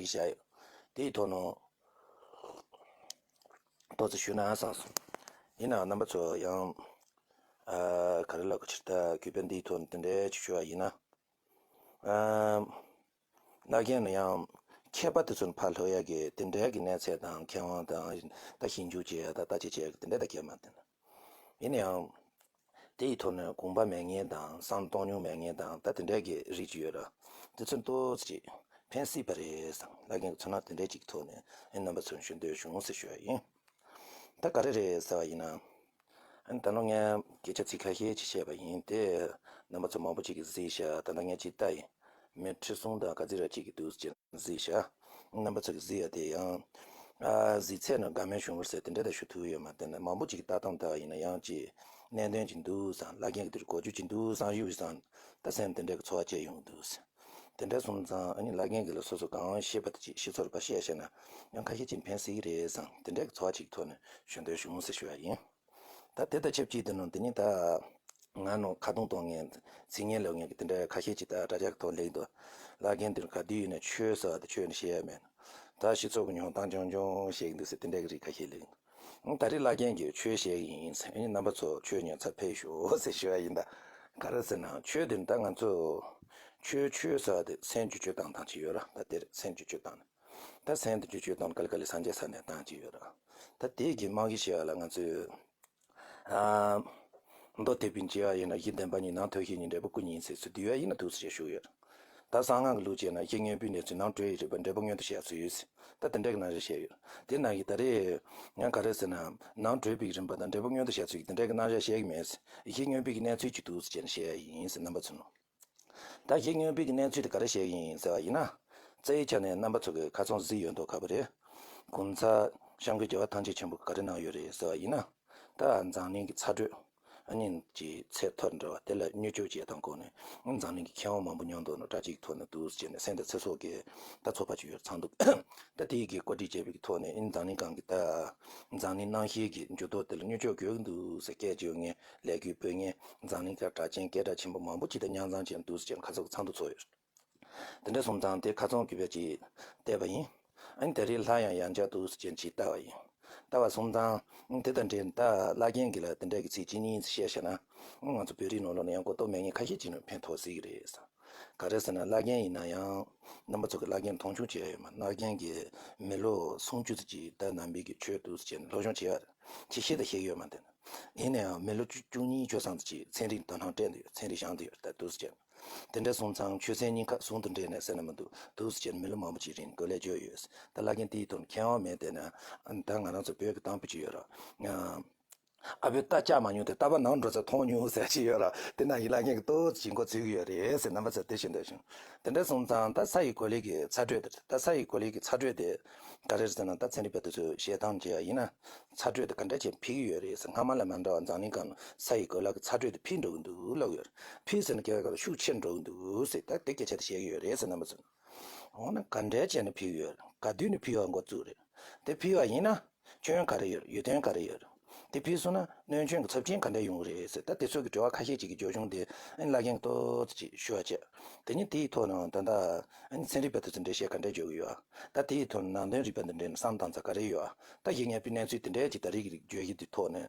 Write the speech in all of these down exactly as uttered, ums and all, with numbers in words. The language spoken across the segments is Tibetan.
བཞག་ཡོད། དེའི་ཐོག་ནས་ཏོག་ཙམ་ཞུས་ན་བསམ་སོང་། ཡིན་ནའང་རྣམ་པ་ཚོ་ཡང་ཨ་ག་རེ་ལབ་དགོས། ཕྱིར་ད་གུས་པས་འདིའི་ཐོག་ནས་དེ་འདྲའི་ཅིག་ཞུ་བ་ཡིན་ན། ཨ་བླ་རྒན་ལ་ཡང་མཁས་པ་དེ་ཚོ་ཕར་སློབ་ཡ་གི་དེ་འདྲའི་གི་གནས་ཚད་དང་མཁས་དབང་དང་ད་ཞིབ་འཇུག་བྱེད་ཡ་དང་བརྟག་དཔྱད་བྱེད་ཡ་གི་དེ་འདྲ་ད་མཁས་མ་དེ་ན། ཡིན་ན་ཡང་། དེ་ཡི་ཐོག་ནས་དགོངས་པ་མེད་མཁན་དང་བསམ་བཏང་མྱོང་མེད་མཁན་དང་ད་དེ་འདྲའི་གི་རིགས་ཅིག་ཡོད་ར། དེ་ཚོ་ཏོག་ཙམ་ཅིག་ཕན་སྲིད་པ་རེད་བསམ། བླ་རྒན་གྱི་ཚོར་སྣང་དེ་འདྲའི་ཅིག་གི་ཐོག་ནས་ཨེ་རྣམ་པ་ཚོར་ཞུ་འདོད་བྱུང་ཟེར་ཞུ་ཡ་ཡིན། ད་ག་རེ་རེད་ཟེར་བ་ཡིན་ན། ཨ་ནི་ད་ལོ་ངས་སྐད་ཆ་ཚིག་ཁ་ཤས་ཅིག་བཤད་པ་ཡིན་ཏེ། རྣམ་པ་ཚོ་མང་པོ་ཅིག་གིས་གཟིགས་ཤག་ད་ལྟ་ངས་ཅིག་ལྟ་ཡིན། མི་ཁྲི་སུམ་དང་ག་ཚོད་ར་ཅིག་གིས་འདུག་ཟེར་གཟིགས་ཤག་རྣམ་པ་ཚོ་གིས་གཟིགས་ཡ་དེ་ཡང་། ཨ་གཟིགས་ཚད་ནི་དགའ་མོས་བྱུང་བ་རེད་ཟེར་དེ་འདྲ་ད་ཞུ་ཐུབ་ཡོད་མ་རེད། དེ་ནི་མང་པོ་ཅིག་གིས་ལྟ་སྟངས་ལྟ་བ་ཡིན་ན་ཡང་ཅིག་གནད་དོན་ཅིག་འདུག་བསམ། བླ་རྒན་གྱིས་དེར་གོ་རྒྱུ་ཅིག་འདུག་བསམ། ཞུ་བསམ། ད་སེམས་དེ་འདྲ་གི་ཚོར་བ་སྐྱེ་ཡོང་གི་འདུག་ཟེར། དེ་འདྲ་སོང་ཙང་ཨ་ནི་བླ་རྒན་གྱིས་ལ་སོ་སོ་གང་ཤེས་པ་དེ་ཅིག་ཤེས་ཚོར་བ་བཤད་བཤད་ན་ཡང་ཁ་ཤས་ཅིག་ཕན་སྲིད་ཀྱི་རེད་བསམ། དེ་འདྲ་གི་ཚོར་བ་ཅིག་ཐོག་ནས་ཞུ་འདོད་བྱུང་ཟེར་ཞུ་བ་ཡིན། ད་དེ་དང་ཆབས་ཅིག་དེ་ནང་དེ་ནི་ད་ང་ནང་ཁ་རྡུང་གཏོང་མཁན་ཚིག་ངན་ལབ་མཁན་གྱི་དེ་འདྲ་ཁ་ཤས་ཅིག་ད་དྲ་རྒྱ་གི་ཐོག་སླེབས་འདུག་བླ་རྒན་དེར་ག་དུས་ཡིན་ན་ཆོས་ཟེར་བ་དེ་ཆོས་ནི་བཤད་ཡ་མེད། ད་སྤྱི་ཚོགས་ཀྱི་ཉོག་གཏམ་རྐྱང་རྐྱང་བཤད་ཀྱི་འདུག་ཟེར་དེ་འདྲ་གི་རིགས་ཁ་ཤས་སླེབས་འདུག་ད་རེས་བླ་རྒན་གྱིས་ཆོས་བཤད་ཀྱི་ཡིན་ཟེར། ཨ་ནི་རྣམ་པ་ཚོ་ཆོས་ཉན་ཚར་ཕེབས་ཤོག་ཟེར་ཞུ་བ་ཡིན། ད་ག་རེ་ཟེར་ན་ཆོས་དེ་ད་ང་ཚོ་ཆོས་ཆོས་ཟེར་བ་དེ་སེམས་ཀྱི་སྤྱོད་སྟངས་དང་ཅིག་ཡོད་ར། ད་དེར་སེམས་ཀྱི་སྤྱོད་སྟངས་ནི། ད་སེམས་དེ་ཀྱི་སྤྱོད་སྟངས་ག་ལེ་ག་ལེ་སངས་རྒྱས་ས་ནས་བཏང་གི་ཡོད་ར། ད་དེ་གི་རྨང་གཞི་བྱས་པ་ལ་ང་ཚོས། ཨ། མདོ་སྡེ་པའི་འགྲེལ་བ་ཡིན་ན་གཞི་བདེན་པ་གཉིས་ནང་མཐོ་ཤོས་གཉིས་འབྲས་བུ་སྐུ་གཉིས་ཡིན་ཟེར་ཚུལ་འདུལ་བ་ཡིན་ན་འདུག་ཟེར་ཞུས་ཡོད། ད་གསང་སྔགས་ཀྱི་ལུགས་བྱས་ན་གཞི་དངོས་པོའི་གནས་ཚུལ་ནང་གྲོལ་བའི་རིགས་པ་འབྲས་བུ་མངོན་དུ་བྱས་ཚུལ་ཡོད་ཟེར། ད་དེ་འདྲ་གི་རྣམ་གཞག་བཤད་ཡོད། དེ་ནང་གི་ད་རེས་ཡང་ག་རེ་ཟེར་ན་ནང་གྲོལ་བའི་རིམ་པ་དང་འབྲས་བུ་མངོན་དུ་བྱས་ཚུལ་གྱི་དེ་འདྲ་གི་རྣམ་གཞག་བཤད་ཀྱི་མེད་ཟེར། གཞི་དངོས་པོའི་གནས་ཚུལ་གྱིས་འདུག་ཟེར་བྱས་ནས་བཤད་ཡ་ཡིན་ཟེར་རྣམ་པ་ཚོ་ནང་། ད་གཞི་དངོས་པོའི་གནས་ཚུལ་དེ་ག་རེ་བཤད་ཀྱི་ཡིན་ཟེར་བ་ཡིན་ན། རྩ་བའི་ཆ་ནས་རྣམ་པ་ཚོ་གི་ཁ་ཚང་གཟིགས་ཡོད་མདོག་ཁ་པོ་རེད། གོང་ས་སྐྱབས་མགོན་རྒྱལ་བ་ཐམས་ཅད་མཁྱེན་པ་ག་རེ་གནང་ཡོད་རེད་ཟེར་བ་ཡིན་ན། ད་འཛམ་གླིང་གི་ཚ་དྲོད་ཨ་ནི་གི་ཚད་མཐོར་འགྲོ་བ་དེ་ལ་མྱུར་སྐྱོབ་བྱེད་སྟངས་སྐོར་ནས་འཛམ་གླིང་གི་མཁས་དབང་མང་པོ་མཉམ་དུ་ནང་དྲ་ཅིག་ཐོག་ནས་འདུག་ཟེར་ནས་སེམས་དང་ཚེ་སྲོག་གི་ད་ཚོགས་པ་ཅིག་ཡོད་ཚང་འདུག་ད་དེའི་གི་བཀོད་སྒྲིག་བྱས་པའི་གི་ཐོག་ནས་འཛམ་གླིང་སྒང་གི་ད་འཛམ་གླིང་གནམ་གཤིས་ཀྱི་འགྱུར་ལྡོག་དེ་ལ་མྱུར་སྐྱོབ་དགོས་ཀྱི་འདུག་ཟེར་སྐད་བརྗོད་མཁན་ལས་འགུལ་སྤེལ་མཁན་འཛམ་གླིང་གི་གྲགས་ཅན་སྐད་གྲགས་ཆེན་པོ་མང་པོ་ཅིག་དང་མཉམ་འཛོམས་བྱས་འདུག་ཟེར་ཁ་ཚང་ཚང་དུ་ཚོགས་ཡོད། དེ་འདྲ་སོང་ཙང་དེ་ཁ་ཚང་གི་བེད་ཅིག་བལྟས་པ་ཡིན། ཨ་ནི་དེ་རིང་སླར་ཡང་ཡང་བསྐྱར་འདུག་ཟེར་ཅིག་ལྟ་བ་ཡིན། ལྟ་བ་སོང་ཙང་དེ་དང་འབྲེལ་ད་བླ་རྒན་གྱིས་ལ་དེ་འདྲ་གི་ཚིག་གཅིག་གཉིས་བཤད་བྱས་ན་ང་ཚོ་བོད་རིགས་ནང་ལོགས་ནས་ཡང་གོ་རྟོགས་མེད་མཁན་ཁ་ཤས་ཅིག་ནས་ཕན་ཐོགས་སྲིད་ཀྱི་རེད། ག་རེ་ཟེར་ན་བླ་རྒན་ཡིན་ན་ཡང་རྣམ་པ་ཚོ་གི་བླ་རྒན་མཐོང་ཆུང་བྱས་ཡོད་མ། བླ་རྒན་གྱིས་མི་ལོ་སུམ་ཅུ་ཙམ་ཅིག་ད་ནང་པའི་གི་ཆོས་འདུག་ཟེར་ནས་སློབ་སྦྱོང་བྱས་ཡོད་རེད། ཅིག་ཤེས་དང་ཤེས་ཡོད་མ་དེ་ན། ཡིན་ན་ཡང་མི་ལོ་བཅུ་བཅུ་གཉིས་བཅུ་ཐམ་ཙམ་ཅིག་ཚན་རིག་དོ་སྣང་སྤྲད་འདུག་ཡོད། ཚན་རིག་སྦྱང་འདུག་ཡོད་རེད། ད་འདུག་ཟེར་ནས་དེ་འདྲ་སོང་ཙང་ཆོས་ཚན་གཉིས་ཀ་ཟུང་དུ་འབྲེལ་ནས་ཟེར་ན་མི་འདུག་འདུག་ཟེར་ནས་མི་ལོ་མང་པོ་ཅིག་རིང་གོ་ལས་བརྒྱབ་ཡོད། ད་བླ་རྒན་དེའི་ཐོག་མཁས་དབང་མེད་དེ་ན་ད་ང་རང་ཚོ་བོད་ཀྱི་གཏམ་དཔེ་ཅིག་ཡོད་ར། ཨ་བོས་རྟ་བཅག་མ་མྱོང་དེ་རྟ་པ་ནང་འགྲོ་ཚེ་མཐོང་མྱོང་ཟེར་ཅིག་ཡོད་ར། དེ་ན་ཡི་བླ་རྒན་གྱིས་ཏོག་ཙམ་མགོ་ཚོས་ཀྱི་ཡོད་རེད་ཟེར་རྣམ་པ་ཚོར་དེ་བཤད་འདོད་བྱུང་། དེ་འདྲ་སོང་ཙང་ད་ས་ཡི་གོ་ལའི་གི་ཚ་དྲོད་དེ་རེད། ད་ས་ཡི་གོ་ལའི་གི་ཚ་དྲོད་དེ་ག་རེ་རེད་ཟེར་ན་ད་ཚན་རིག་པ་དེ་ཚོས་བཤད་སྟངས་བྱས་པ་ཡིན་ན་ཚ་དྲོད་དེ་ག་འདྲ་བྱས་འཕེལ་གྱི་ཡོད་རེད་ཟེར། སྔ་མ་ལ་མ་འདྲ་བ་འཛམ་གླིང་སྒང་ལ་ས་ཡི་གོ་ལ་གི་ཚ་དྲོད་དེ་འཕེལ་འགྲོ་གི་འདུག་ལབ་ཡོད་རེད། འཕེལ་ཟེར་ན་སྐད་ཆ་ག་ལ་ཤུགས་ཆེར་འགྲོ་གི་འདུག་ཟེར། ད་དེ་སྐད་ཆ་དེ་བཤད་ཀྱི་ཡོད་རེད་ཟེར་རྣམ་པ་ཚོར། འོ་ན་ག་འདྲ་བྱས་ནས་འཕེལ་གྱི་ཡོད་རེད། ག་དུས་ནས་འཕེལ་བ་འགོ་བཙུགས་རེད། དེ་འཕེལ་བ་ཡིན་ན་སྐྱོན་ག་རེ་ཡོད་རེད། ཡོན་ཏན་ག་རེ་ཡོད་རེད། དེ་འཕེལ་སོང་ན་གནོད་སྐྱོན་གྱི་ཚབས་ཆེན་ག་འདྲ་ཡོང་གི་རེད་ཟེར། ད་དེ་ཚོ་གི་དྲི་བ་ཁ་ཤས་ཅིག་གི་རྒྱོ་གཞུང་དེ་ཨ་ནི་བླ་རྒན་གྱིས་ཏོག་ཙམ་ཅིག་ཞུ་བ་བྱས། དེ་ནས་དེའི་ཐོག་ནས་ད་ལྟ་ཨ་ནི་ཚན་རིག་པ་དེ་ཚོ་འགྲེལ་བཤད་ག་འདྲ་བརྗོད་ཀྱི་ཡོད། ད་དེའི་ཐོག་ནས་ནང་དོན་རིག་པ་འདི་འདྲའི་བསམ་སྟངས་ཚ་ག་རེ་ཡོད། ད་གཞི་ནས་དཔེ་གནས་ཚུལ་དེ་འདྲའི་ཅིག་ད་རེས་ཀྱི་བརྗོད་གཞི་འདི་ཐོག་ནས་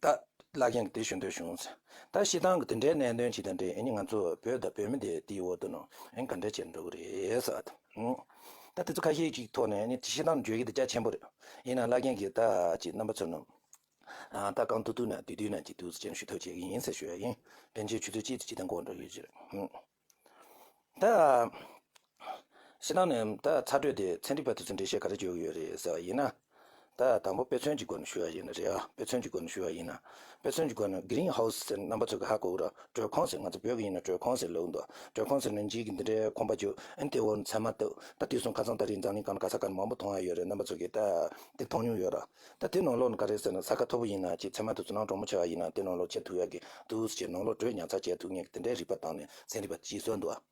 ད། བླ་རྒན་གྱིས་དེ་ཞུ་འདོད་བྱུང་ཟེར། ད་སྤྱིར་བཏང་གི་དེ་འདྲའི་གནད་དོན་ཅིག་དང་འབྲེལ་ཨ་ནི་ང་ཚོ་བོད་དང་བོད་མི་དེ་དེའི་འོག་ཏུ་ནང་ཨ་ནི་ག་འདྲ་བྱས་འགྲོ་གི་རེད་ཟེར་བ་དང་། ད་དེ་ཚོ་ཁ་ཤས་ཅིག་ཐོག་ནས་ཨ་ནི་སྤྱིར་བཏང་བརྗོད་ཡིག་དེ་རྒྱ་ཆེན་པོ་རེད། ཡིན་ན་བླ་རྒན་གྱིས་ད་ཅིག་རྣམ་པ་ཚོ་ནང་ཨ་ད་རྐང་ཐུག་ཐུག་ན་དུས་དུས་ན་ཅིག་འདུག་ཟེར་ཅན་ཞུ་ཐབས་བྱེད་ཀྱི་ཡིན་ཟེར་ཞུ་ཡ་ཡིན། པཎ་ཆེན་ཆུ་ཚོད་གཅིག་ཙམ་ཅིག་དང་འགོར་འགྲོ་ཡོད་ཅིག་རེད། ད། ཕྱི་ནང་ནས་ད་ཚ་དྲོད་དེ་ཚན་རིག་པ་དེ་ཚོས་འགྲེལ་བཤད་ག་རེ་བརྗོད་ཀྱི་ཡོད་རེད་ཟེར་བ་ཡིན་ན། ད་དང་པོ་དཔེ་མཚོན་གྱི་སྒོ་ནས་ཞུ་བ་ཡིན་ན་རེད་ཨ། དཔེ་མཚོན་གྱི་སྒོ་ནས་ཞུ་བ་ཡིན་ན། དཔེ་མཚོན་གྱི་སྒོ་ནས་གི་རིན་ཧའུ་སི་ཟེར་རྣམ་པ་ཚོ་གིས་ཧ་གོ་གི་རེད། དྲོད་ཁང་ཟེར་ང་ཚོ་བོད་ཀྱི་ཡིན་ན་དྲོད་ཁང་ཟེར་ལབ་ཀྱི་འདུག་དྲོད་ཁང་ཟེར་ནས་འཇིག་གི་འདི་འདྲའི་ཁང་པ་བརྒྱབ་ཨ་ནི་དེའི་འོག་ནས་ཚལ་མ་བཏབ། ད་དེང་སང་ཁ་སང་ད་རེས་འཛམ་གླིང་སྒང་ལ་ག་ས་ག་ནས་མང་པོ་མཐོང་ཡ་ཡོད་རེད། རྣམ་པ་ཚོ་གིས་ད་དེ་མཐོང་མྱོང་ཡོད་རེད། ད་དེ་ནང་ལོགས་ནས་ག་རེ་ཟེར་ན་ས་ཁ་མཐོ་པོ་ཡིན་ན་ཅིག་ཚལ་མ་དེ་ཚོ་ནང་གྲང་མོ་ཆེ་བ་ཡིན་ན་དེ་ནང་ལོགས་ཁྱེར་ཐུག་ཡ་གི་འདུག་ཟེར་ནང་ལོགས་དྲོད་ཉར་ཚགས་བྱེད་ཐུབ་མཁན་གྱི་དེ་འདྲའི་རིག་པ་བཏང་ནས་ཚན་རིག་པ་ཅིག་གསོལ་འདུག་ཨ།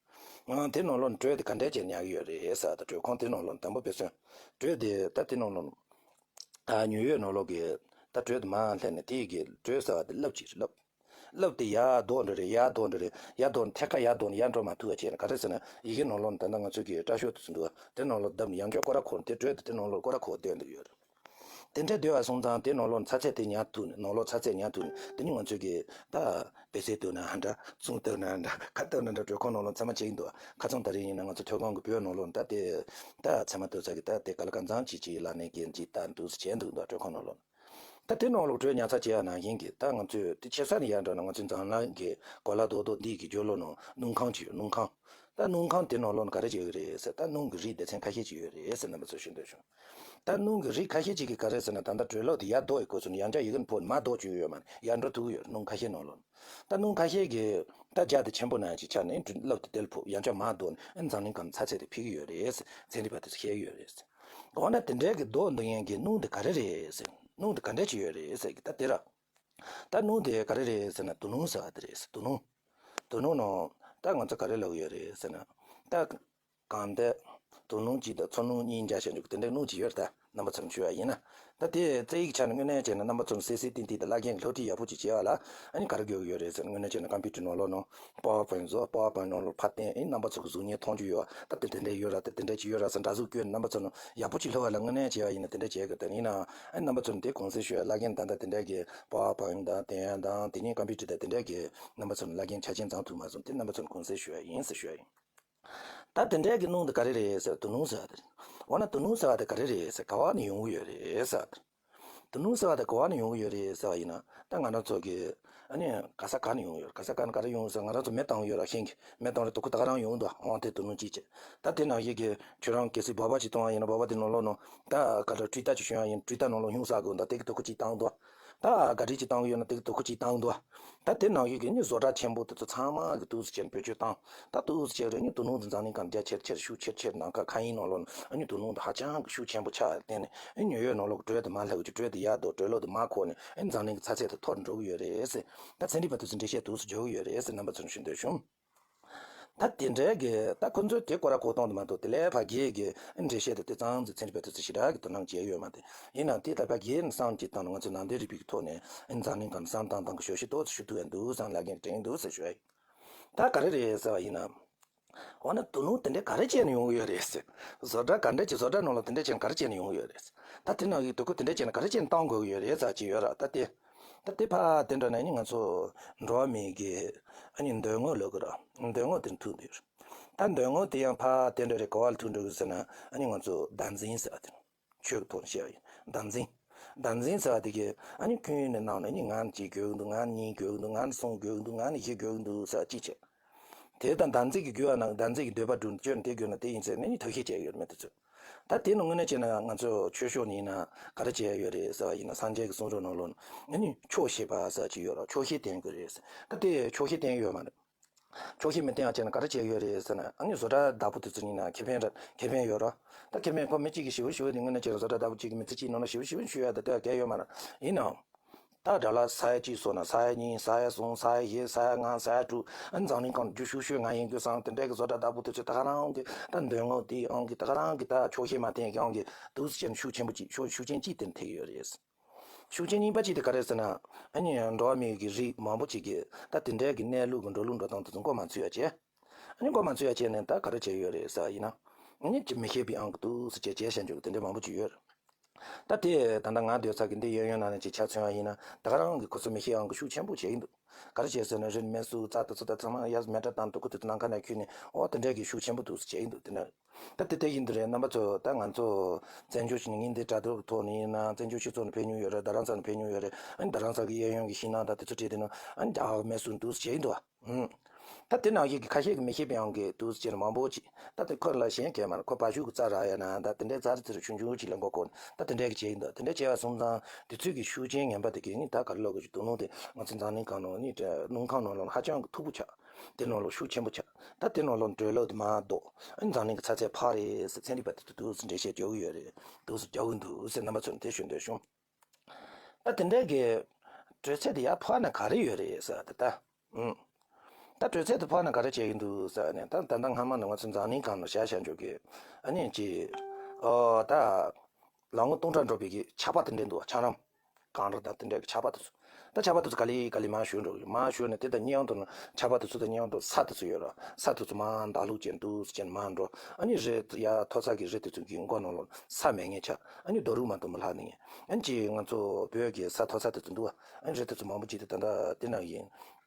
ཨང་། དེ་ནང་ལོགས་ནས་དྲོད་དེ་ག་འདྲས་བྱས་ཉར་གྱི་ཡོད་རེད་ཟེར། ད་དྲོད་ཁང་དེ་ནང་ལོགས་ནས་དང་པོ་དཔེ་མཚོན། དྲོད་དེ་ད་དེ་ནང་ལོགས་ནས། ད་ཉོ་ཡོད་ནང་ལོགས་ཀྱི་ད་དྲོད་དེ་མར་ལྷན་ནས་དེ་ཡི་གི་དྲོད་ཟེར་བ་དེ་རླབས་ཅིག་རེད་རླབས། རླབས་དེ་ཡར་ལྡོག་འགྲོ་རེད། ཡར་ལྡོག་འགྲོ་རེད། ཡར་ལྡོག་ཐད་ཀར་ཡར་ལྡོག་ནས་ཡར་འགྲོ་མ་ཐུབ་པ་བྱས་ནས། ག་རེ་ཟེར་ན། ཡི་གེ་ནང་ལོགས་ནས་ད་ལྟ་ང་ཚོ་གི་སྐྲ་ཤོག་དེ་ཚོ་འདུག་བ། དེ་ནང་ལོགས་བརྡབས་ནས་ཡང་བསྐྱར་སྐོར་ར་འཁོར། དེ་དྲོད་དེ་དེ་ནང་ལོགས་སྐོར་ར་འཁོར་བསྡད་འདུག་ཡོད་རེད། དེ་འདྲ་སྡོད་པ་སོང་ཙང་དེ་ནང་ལོགས་ནས་ཚ་ཚད་དེ་ཉར་ཐུབ་ནས། ནང་ལོགས་ཚ་ཚད་ཉར་ཐུབ་ནས། དེ་ནི་ང་ཚོས་གི་ད་པད་ཚལ་བཏབ་ན་འདྲ། ཚོང་བཏབ་ན་འདྲ། ག་བཏབ་ན་འདྲ། དྲོད་ཁང་ནང་ལོགས་ཚང་མ་བྱེད་ཀྱི་འདུག་ཁ་སང་ད་རེས་ཡིན་ན་ང་ཚོ་ཐོད་སྒང་གི་བོད་ནང་ལོགས་ནས་ད་དེ་ད་ཚལ་མ་བཏབ་ས་གི་ད་དེ་ག་ལ་གང་འཚམ་ཅིག་ཅིག་ལག་ལེན་གྱི་ཅིག་ད་འདུག་སེ་བྱས་འདུག་འདུག་དྲོད་ཁང་ནང་ལོགས་ནས། ད་དེ་ནང་ལོགས་དྲོད་ཉར་ཚགས་བྱེད་ཡ་ནང་བཞིན་གྱི་ད་ང་ཚོས་དེ་ཆེ་ས་ནས་ཡར་འགྲོ་ན། ང་ཚོའི་འཛམ་གླིང་གི་གོ་ལ་རྡོག་རྡོག་འདི་གི་རྒྱབ་ལོགས་ནང་སྣུམ་ཁང་ཅིག་ཡོད། སྣུམ་ཁང་། ད་སྣུམ་ཁང་དེ་ནང་ལོགས་ནས་ག་རེ་བྱེད་ཀྱི་རེད་ཟེར། ད་སྣུམ་གྱི་རིགས་སྡེ་ཚན་ཁ་ཤས་ཅིག་ཡོད་རེད་ཟེར་རྣམ་པ་ཚོར་ཞུ་འདོད་བྱུང་། ད་སྣུམ་གྱི་རིགས་ཁ་ཤས་ཅིག་གིས་ག་རེ་ཟེར་ན། ད་ལྟ་དྲོད་རླབས་དེ་ཡར་ལྡོག་ཡི་སྐོར་སོང་ནས་ཡང་བསྐྱར་ཡི་གེ་ཕོག་ནས་མར་ལྡོག་བཅུག་ཡོད་མ་རེད། ཡར་འགྲོ་ཐུབ་ཀྱི་ཡོད་རེད། སྣུམ་ཁ་ཤས་ནང་ལོགས་ནས། ད་སྣུམ་ཁ་ཤས་ཀྱིས་ད་རྒྱ་དེ་ཆེན་པོ་ནང་ཅིག་ཆགས་ནས་དྲོད་རླབས་དེ་དེ་ལ་ཕོག་ཡང་བསྐྱར་མར་ལྡོག་ནས་འཛམ་གླིང་སྒང་ཚ་ཚད་དེ་འཕེལ་གྱི་ཡོད་རེད་ཟེར་ཚན་རིག་པ་དེ་ཚོས་བཤད་ཀྱི་ཡོད་རེད་ཟེར། འོ་ན་དེ་འདྲའི་གི་ལྡོག་འདུག་མཁན་གྱི་སྣུམ་དེ་ག་རེ་རེད་ཟེར། སྣུམ་དེ་ག་འདྲ་ཅིག་ཡོད་རེད་ཟེར་གི་ད་དེ་ར། ད་སྣུམ་དེ་ག་རེ་རེད་ཟེར་ན། དུག་སྣུམ་ཟེར་བ་དེ་རེད་ཟེར། དུག་སྣུམ། དུག་སྣུམ་ནང་ད་ང་ཚོ་ག་རེ་ལབ་ཀྱི་ཡོད་རེད་ཟེར་ན། ད་གང་ལྟར་དུག་སྣུམ་གཅིག་དང་ཚོར་སྣུམ་གཉིས་འཇགས་བྱས་འཇུག་དེ་འདྲའི་སྣུམ་ཅིག་ཡོད་རེད། ད་རྣམ་པ་ཚོར་ཞུ་བ་ཡིན་ན། ད་དེ་རྩ་བའི་ཆ་ནས་དངོས་གནས་བྱས་ན་རྣམ་པ་ཚོར་གསལ་གསལ་ཏན་ཏན་དང་བླ་རྒན་གྱི་སློབ་ཁྲིད་ཡག་པོ་ཅིག་བྱས་པ་ལ། ཨ་ནི་ག་རེ་དགོས་ཀྱི་ཡོད་རེད་ཟེར་ན། དངོས་གནས་བྱས་ན་ཀམ་པུ་ཊར་ནང་ལོགས་ནང་པ་ཝར་པོའིན་བཟོ། པ་ཝར་པོའིན་ནང་ལོགས་ཕར་བསྟན། ཨ་ནི་རྣམ་པ་ཚོ་གི་གཟུགས་བརྙན་མཐོང་རྒྱུ་ཡོད། ད་དེ་དེ་འདྲ་ཡོད་ར། དེ་དེ་འདྲ་ཅིག་ཡོད་ར་ཟེར་འདྲ་གཟུགས་བཀོད་ནས་རྣམ་པ་ཚོ་ནང་ཡག་པོ་ཅིག་ལྷུག་པ་ལ་དངོས་གནས་བྱས་པ་ཡིན་ན་དེ་འདྲ་བྱས་ཀྱི། དེ་ཡིན་ནའང་ཨ་ནི་རྣམ་པ་ཚོ་ནང་དེ་གོང་གསལ་ཞུ་བ། བླ་རྒན་ད་ལྟ་དེ་འདྲ་གི་པ་ཝར་པོའིན་དང་དེ་ཡང་དང་དེ་ནས་ཀམ་པུ་ཊར་དང་དེ་འདྲ་གི་རྣམ་པ་ཚོ་ནང་བླ་རྒན་ཆ་རྐྱེན་ཚང་ཐུབ་མ་སོང་། དེ་རྣམ་པ་ཚོ་ནང་གོང་གསལ་ཞུ་བ་ཡིན་ཟེར་ཞུ་བ་ཡིན། ད་དེ་འདྲའི་གི་སྣུམ་དེ་ག་རེ་རེད་ཟེར། དུག་སྣུམ་ཟེར་བ་དེ་རེད། འོ་ན་དུག་སྣུམ་ཟེར་བ་དེ་ག་རེ་རེད་ཟེར། ག་བ་ནས་ཡོང་གི་ཡོད་རེད་ཟེར་བ་དེ། དུག་སྣུམ་ཟེར་བ་དེ་ག་བ་ནས་ཡོང་གི་ཡོད་རེད་ཟེར་བ་ཡིན་ན། ད་ང་རང་ཚོ་གི་ཨ་ནི་ག་ས་ག་ནས་ཡོང་གི་ཡོད་རེད། ག་ས་ག་ནས་ག་རེ་ཡོང་ཟེར། ང་རང་ཚོ་མེ་བཏང་གི་ཡོད་ར། ཤིང་གི་མེ་བཏང་རེད། དུག་ཁུ་ད་ག་རང་ཡོང་འདུག་དབང་ཐལ་དུག་སྣུམ་ཅིག་བྱས། ད་དེ་ནང་བཞིན་གི་ཁྱོད་རང་གལ་སྲིད་སྦག་སྦག་ཅིག་བཏང་བ་ཡིན་ན། སྦག་སྦག་དེ་ནང་ལོགས་ནང་ད་ག་ལ་སྤྲི་རྟ་ཅིག་ཞོན་བ་ཡིན་ན། སྤྲི་རྟ་ནང་ལོགས་སྙུང་ཟ་དགོས་འདུག་དེ་གི་དུག་ཁུ་ཅིག་བཏང་འདུག་ད་ག་རི་ཅིག་བཏང་གི་ཡོད་ན་དེ་གི་དུག་ཁུ་ཅིག་བཏང་འདུག་ད་དེ་ནང་བཞིན་གྱི་ནི་བཟོ་གྲྭ་ཆེན་པོ་དེ་ཚོ་ཚང་མ་གི་འདུག་སེ་བྱས་ནས་བེད་སྤྱོད་བཏང་། ད་འདུག་སེ་བྱས་རེད། ནི་དུག་སྣུམ་དེ་འཛམ་གླིང་སྒང་རྒྱ་ཆེར་ཆེར་ཤུགས་ཆེར་ཆེར། ནང་ཁ་མཁའ་དབྱིངས་ནང་ལོགས་ནི་ནི་དུག་སྣུམ་དེ་ཧ་ཅང་གི་ཤུགས་ཆེན་པོ་ཆགས་བརྟེན་ནས། ཨ་ནི་ཉུང་ཉུང་ནང་ལོགས་དྲོད་དེ་མར་ལྷག་གི། དྲོད་དེ་ཡར་ལྡོག་དྲོད་རླབས་དེ་མར་འཁོར་ནས། ཨ་ནི་འཛམ་གླིང་གི་ཚ་ཚད་དེ་མཐོ་རུ་འགྲོ་གི་ཡོད་རེད་ཟེར། ད་ཚན་རིག་པ་དེ་ཚོས་འགྲེལ་བཤད་འདུག་སེ་རྒྱག་གི་ཡོད་རེད་ཟེར་རྣམ་པ་ཚོར་ཞུ་འདོད་བྱུང་། ད་དེ་འདྲའི་གི་ད་ཁོ་ཚོས་དེ་སྐོར་ར་གོ་སྟངས་དེ་མ་གཏོགས། དེ་ལས་ཕར་རྒྱས་ཀྱི་འགྲེལ་བཤད་དེ་དེ་ཙམ་ཟིག་ཚན་རིག་པ་དེ་ཚོས་ཞེ་དྲག་གི་དོ་སྣང་བྱས་ཡོད་མ་རེད། ཡིན་ནའང་དེ་ལྟར་ཕར་རྒྱས་ནས་བསམ་གྱིས་བཏང་ནས་ང་ཚོས་ནང་དོན་རིག་པའི་ཐོག་ནས་འཛམ་གླིང་སྒང་ལ་བསམ་བཏང་བཏང་གི་ཞབས་ཞུ་ཏོག་ཙམ་ཞུ་ཐུབ་ཡ་འདུག་བསམ། བླ་རྒན་དྲན་འདུག་ཟེར་ཞུ་ཡ་ཡིན། ད་ག་རེ་རེད་ཟེར་བ་ཡིན་ན། འོ་ན་དུག་སྣུམ་དེ་འདྲ་ག་རེ་བྱས་ནས་ཡོང་གི་ཡོད་རེད་ཟེར། བཟོ་གྲྭ་ག་འདྲ་ཅིག་བཟོ་གྲྭ་ནང་ལ་དེ་འདྲ་བྱས་ནས་ག་རེ་བྱས་ནས་ཡོང་གི་ཡོད་རེད་ཟེར། ད་དེ་ནང་གི་དུག་ཁུ་དེ་འདྲ་བྱས་ནས་ག་རེ་བྱས་ནས་བཏང་དགོས་ཀྱི་ཡོད་རེད་ཟེར་ཅིག་ཡོད་ར། ད་དེ། ད་དེ་ཕར་དེ་འདྲ་ནས་ནི་ང་ཚོ་འགྲོ་བ་མིའི་གི་ཨ་ནི་འདོད་རྔུབ་ལབ་གི་ར། འདོད་རྔུབ་དེ་ཐུག་འདུག་ད་འདོད་རྔུབ་དེ་ཡང་ཕར་དེ་འདྲ་རེད། ག་བ་ལ་ཐུག་འགྲོ་གི་ཟེར་ན། ཨ་ནི་ང་ཚོ་བདག་འཛིན་ཟེར་བ་དེ། ཆོས་ཀྱི་ཐོག་ནས་བཤད་པ་ཡིན། བདག་འཛིན། བདག་འཛིན་ཟེར་བ་དེ་གིས་ཨ་ནི་ཁྱོན་ནས་ནང་ནས་ནི་ང་ནི་གཅིག་དགོས་ཀྱི་འདུག་ང་ནི་གཉིས་དགོས་ཀྱི་འདུག་ང་ནི་གསུམ་དགོས་ཀྱི་འདུག་ང་ནི་བཞི་དགོས་ཀྱི་འདུག་ཟེར་བ་གཅིག་བྱས། དེ་དང་བདག་འཛིན་གྱི་རྒྱུ་བ་ནང་བདག་འཛིན་གྱི་འདོད་པ་སྒྲུབ་ནས་ཁྱོད་ནི་དེ་དགོས་ན་དེ་ཡིན་ཟེར་ནས་ནི་ཐབས་ཤེས་བྱས་ཡོད་མེད་དེ་ཚོ། ད་དེ་ནི་དངོས་གནས་བྱས་ན་ང་ཚོ་ཆོས་ཕྱོགས་ནས་ཡིན་ན་ག་རེ་བྱས་ཡོད་རེད་ཟེར་བ་ཡིན་ན། སངས་རྒྱས་ཀྱི་གསུང་རབ་ནང་ལོགས་ནས་ནི་ཆོག་ཤེས་པ་ཟེར་བ་ཅིག་ཡོད་ར། ཆོག་ཤེས་བསྟེན་དགོས་རེད་ཟེར། ད་དེ་ཆོག་ཤེས་བསྟེན་ཡོད་མ་རེད། ཆོག་ཤེས་མི་བསྟེན་པ་བྱས་ན་ག་རེ་བྱས་ཡོད་རེད་ཟེར་ན། ཨ་ནི་བཟོ་གྲྭ་བདག་པོ་དེ་ཚོ་ཡིན་ན་ཁེ་ཕན་ར་ཁེ་ཕན་ཡོད་ར། ད་ཁེ་ཕན་ཁོ་མི་གཅིག་གིས་ཞེ་པོ་ཞེ་པོ་དེ་དངོས་གནས་བྱས་ན་བཟོ་གྲྭ་བདག་པོ་གཅིག་གིས་མི་ཚེ་གཅིག་ནང་ལ་ཞེ་པོ་ཞེ་པོ་ཞུ་ཡ་དེ་ལྟ་གལ་ཡོད་མ་རེད། ཡིན་ནའང་། ད་ད་ལ་ས་ཡ་གཅིག་བཟོ་ན་ས་ཡ་གཉིས། ས་ཡ་གསུམ། ས་ཡ་བཞི། ས་ཡ་ལྔ། ས་ཡ་དྲུག་ཨ་ནི་འཛམ་གླིང་སྒང་རྒྱུ་ཤུགས་ཤུགས་ང་ཡིན་རྒྱུ་སང་དེ་འདྲའི་གི་བཟོ་གྲྭ་བདག་པོ་དེ་ཚོས་ད་ག་རང་གི་ད་འདོད་རྔུབ་དེ་ཨང་གི་ད་ག་རང་གི་ད་ཆོག་ཤེས་མ་བསྟེན་གི་ཨང་གི་འདུག་སེ་བྱས་ནས་ཤུགས་ཆེན་པོ་གཅིག་ཤུགས་ཤུགས་ཆེན་གཅིག་དེ་ཐེག་ཡོད་རེད། ཤུགས་རྐྱེན་གཉིས་པ་གཅིག་དེ་ག་རེ་ཟེར་ན། ཨ་ནི་འགྲོ་བ་མིའི་གི་རིགས་མང་པོ་ཅིག་གིས་ད་དེ་འདྲའི་གི་གནས་ལུགས་ཀྱི་འགྲོ་ལུགས་འགྲོ་སྟངས་དེ་ཚོ་མགོ་མ་ཚོས་ཡ་བྱས། ཨ་ནི་མགོ་མ་ཚོས་ཡ་བྱས་ནས་ད་ག་རེ་བྱས་ཡོད་རེད་ཟེར་བ་ཡིན་ན། ཨ་ནི་ཅི་མི་ཤེས་པའི་ཨང་གི་འདུག་སེ་བྱས་བྱས་བཞག་འཇོག་གི་དེ་འདྲ་མང་པོ་ཅིག་ཡོད་རེད། ད་དེ་ད་ལྟ་ང་སྡོད་ས་གི་འདི་གཡས་གཡོན་ནང་ནས་ཅིག་ཆ་མཚོན་བ་ཡིན་ན། ད་ག་རང་གི་ཁོ་ཚོ་མི་ཤེས་ཨང་གི་ཤུགས་ཆེན་པོ་བྱས་ཡིན་འདུག་ག་རེ་བྱས་ཟེར་ན། རིན་མེད་སུ་རྩྭ་དེ་ཚོ་ད་ཚང་མ་ཡར་མེ་སྲེག་བཏང་འདུག་ཁོ་ཚོ་དེ་ནམ་མཁའ་ནས་ཁྱེར་ནས། ཨོ་དེ་འདྲའི་གི་ཤུགས་ཆེན་པོ་འདུག་སེ་བྱས་ཡིན་འདུག་དེ་འདྲ། ད་དེ་ལྟ་ཡིན་དུས་རེད། རྣམ་པ་ཚོ་ད་ང་ཚོ་བཙན་བྱོལ་ཞིག་ནས་ངས་འདི་དྲ་ཐོག་གི་ཐོག་ནས་ཡིན་ན། བཙན་བྱོལ་སྤྱི་ཚོགས་ནས་ཕེབས་མྱོང་ཡོད་རེད། རྡ་རམ་ས་ནས་ཕེབས་མྱོང་ཡོད་རེད། ཨ་ནི་རྡ་རམ་ས་གི་གཡས་གཡོན་གྱི་ཤིང་ནགས་དང་དེ་ཚོ་བྲིས་དེ་ནི་ཨ་ནི་རྒྱ་གར་མེད་སུ་འདུག་སེ་བྱས་ཡིན་འདུག་ཨུམ། ད་དེ་ནང་བཞིན་གྱི་ཁ་ཤས་ཀྱིས་མི་ཤེས་པའི་ཨང་གི་འདུག་སེ་བྱས་ནས་མང་པོ་ཅིག་ད་དེ་ཁོ་ལ་གཞན་གས་མ་རེད། ཁོ་བ་ཕྱུགས་ཀྱི་རྩྭ་རག་ཡ་ན་ད་དེ་འདྲའི་རྩྭ་རི་རྩེ་རུ་ཆུང་ཆུང་ཅིག་ལ་མགོ་འཁོར་ནས་ད་དེ་འདྲའི་གི་བྱས་ཡིན་འདུག་དེ་འདྲ་བྱས་པ་སོང་ཙང་དེ་ཚོའི་གི་ཤུགས་རྐྱེན་ངན་པ་དེ་གིས་ནི་ད་ག་རེ་ལབ་དགོས་ཀྱི་འདུག་ནོ། དེ་ང་ཚོ་འཛམ་གླིང་སྒང་ནང་ནི་དེ་སྣུམ་ཁང་ནང་ལོགས་ཧ་ཅང་གི་མཐུག་པོ་ཆགས། དེ་ནང་ལོགས་ཤུགས་ཆེན་པོ་ཆགས། ད་དེ་ནང་ལོགས་དྲོད་རླབས་དེ་མར་ལྡོག་ཨ་ནི་འཛམ་གླིང་གི་ཚ་ཚད་འཕར་རེད་ཟེར་ཚན་རིག་པ་དེ་ཚོས་འདུག་སེ་འགྲེལ་བཤད་རྒྱག་གི་ཡོད་རེད། འདུག་སེ་རྒྱག་གི་འདུག་ཟེར་རྣམ་པ་ཚོར་དེ་ཞུ་འདོད་བྱུང་། ད་དེ་འདྲའི་གི་དྲོད་ཚད་དེ་ཡར་འཕར་ན་ག་རེ་ཡོད་རེད་ཟེར་བ་དེ་ད། ཨུམ། ད་དྲོད་ཚད་དེ་འཕར་ན་ག་རེ་བྱས་ཀྱི་འདུག་ཟེར་བ་ནས། ད་ད་ལྟ་སྔ་མ་ནས་ང་ཚོ་འཛམ་གླིང་སྒང་ལ་བཞག་བཞག་འཇོག་གི་ཨ་ནི་ཅི། ཨོ་ད། ལོ་ངོ་སྟོང་ཕྲག་འགྲོ་བའི་གི་ཆར་པ་དེ་འདྲ་འདུག་བ། ཆར་རམ། གངས་རི་དང་དེ་འདྲ་གི་ཆར་པ་དེ་ཚོ། ད་ཆར་པ་དེ་ཚོ་ག་ལེ་ག་ལེ་མར་ཞུ་འགྲོ་གི། མར་ཞུ་ནས་དེ་དང་མཉམ་དུ་ཆར་པ་དེ་ཚོ་དང་མཉམ་དུ་ས་དེ་ཚོ་ཡོད་ར། ས་དེ་ཚོ་མར་འདར་ལུག་བྱས་འདུག་སེ་བྱས་ནས་མར་འགྲོ། ཨ་ནི་རི་ཡ་མཐོ་ས་གི་རི་དེ་ཚོ་གི་མགོ་ནང་ལོགས་ས་མེད་མཁན་ཆགས། ཨ་ནི་རྡོ་རུག་མ་གཏོགས་མི་ལྷག་ནི་མཁན། ཨ་ནི་ཅིག་ང་ཚོ་བོད་ཀྱི་ས་མཐོ་ས་དེ་ཚོ་འདུག་བ། ཨ་ནི་རི་དེ་ཚོ་མང་པོ་ཅིག་དེ་ད་ལྟ་དེ་ནང་གི་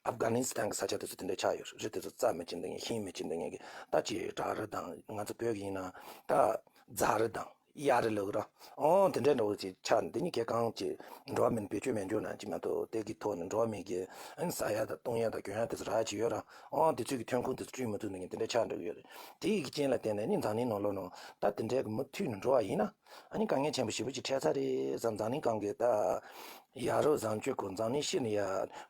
ཨབ་གྷ་ནི་སི་ཐན་གྱི་ས་ཆ་དེ་ཚོ་དེ་འདྲ་ཆགས་ཡོད་རེད། རི་དེ་ཚོ་རྩྭ་མེད་ཅིག་འདུག་མཁན། ཤིང་མེད་ཅིག་འདུག་མཁན་གྱི། ད་ཅིག་བྲག་རི་དང་། ང་ཚོ་བོད་ཀྱི་ཡིན་ན་ད་རྫ་རི་དང་གཡའ་རི་ལབ་ཀྱི་ར། ཨོ་དེ་འདྲའི་འདྲ་བོ་ཅིག་ཆགས་ནས། དེ་གཉིས་ཀའི་སྒང་ཅིག་འགྲོ་བ་མིའི་བེད་སྤྱོད་མེད་འཇོག་ན་ཅིག་མ་གཏོགས། དེ་གི་ཐོག་ནས་འགྲོ་བ་མི་གི་ཨ་ནི་ཟ་ཡ་དང་བཏུང་ཡ་དང་གྱོན་ཡ་དེ་ཚོ་རག་ཅིག་ཡོད་ར། ཨོ་དེ་ཚོ་གི་ཐོན་ཁུངས་དེ་ཚོ་བསྐྲུན་མི་ཐུབ་ནས་དེ་འདྲ་ཆགས་འགྲོ་གི་ཡོད་རེད། དེ་ཡི་རྐྱེན་ལ་བརྟེན་ནས་ནི་འཛམ་གླིང་ནང་ལོགས་ནང་ད་དེ་འདྲའི་གི་མུ་མཐུད་ནས་འགྲོ་བ་ཡིན་ན། ཨ་ནི་དཀའ་ངལ་ཆེན་པོ་ཞེ་པོ་ཅིག་འཕྲད་ཚར་རེད་བསམ། འཛམ་གླིང་སྒང་གི་ད་ཡ་རབས་བཟང་སྤྱོད་སྐོར། འཛམ་གླིང་ཕྱི་ནས་ཡ་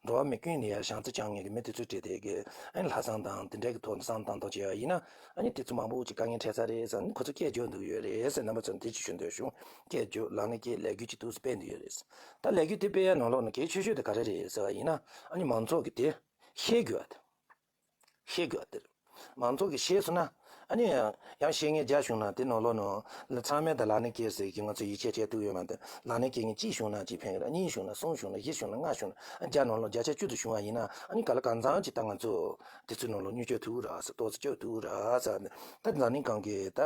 འགྲོ་བ་མི་ཀུན་ནས་ཡ་བྱམས་བརྩེ་བཅངས་མཁན་གྱི་མི་དེ་ཚོ་གྲས་དེ་གི་ཨ་ནི་ལྷག་བསམ་དང་དེ་འདྲའི་གི་ཐོག་ནས་བསམ་བློ་བཏང་སྟངས་བྱས་པ་ཡིན་ན། ཨ་ནི་དེ་ཚོ་མང་པོ་ཅིག་དཀའ་ངལ་འཕྲད་ཚར་རེད་བསམ། ཨ་ནི་ཁོ་ཚོ་སྐད་རྒྱག་འདོད་ཀྱི་ཡོད་རེད་ཟེར། རྣམ་པ་ཚོར་དེ་ཅིག་ཞུ་འདོད་བྱུང་། སྐད་རྒྱག་ལངས་ནས་སྐད་ལས་འགུལ་ཅིག་འདུག་སེ་སྤེལ་འདོད་ཡོད་རེད། ད་ལས་འགུལ་དེ་སྤེལ་ཡ་ནང་ལོགས་ནས་གལ་ཆེ་ཤོས་དེ་ག་རེ་རེད་ཟེར་བ་ཡིན་ན། ཨ་ནི་མང་ཚོགས་ཀྱིས་དེ་ཤེས་དགོས་པ་དེ། ཤེས་དགོས་པ་དེ་རེད། མང་ཚོགས་ཀྱིས་ཤེས་སོང་ན། ཨ་ནི་ཡང་ཤེས་མཁན་བརྒྱ་བྱུང་ན་དེ་ནང་ལོགས་ནས་ཚང་མས་ད་ལངས་ནས་སྐད་ཟེར་གྱི་ང་ཚོ་ཡིད་ཆེས་བྱེད་ཐུབ་ཡོད་མ་རེད། ལངས་ནས་སྐད་མཁན་གཅིག་བྱུང་ན་གཅིག་ཕན་གི་རེད། གཉིས་བྱུང་ན་གསུམ་བྱུང་ན་བཞི་བྱུང་ན་ལྔ་བྱུང་ན། བརྒྱ་ནང་ལོགས་བརྒྱ་ཆ་བཅུ་དེ་བྱུང་བ་ཡིན་ན། ཨ་ནི་ག་ལ་གང་འཚམ་ཅིག་ད་ང་ཚོ་དེ་ཚོའི་ནང་ལོགས་མྱུར་སྐྱོབ་ཐུབ་ཀྱི་རེད་ཟེར། ཏོག་ཙམ་སྐྱོབ་ཐུབ་ཀྱི་རེད་ཟེར། ད་འཛམ་གླིང་སྒང་གི་ད་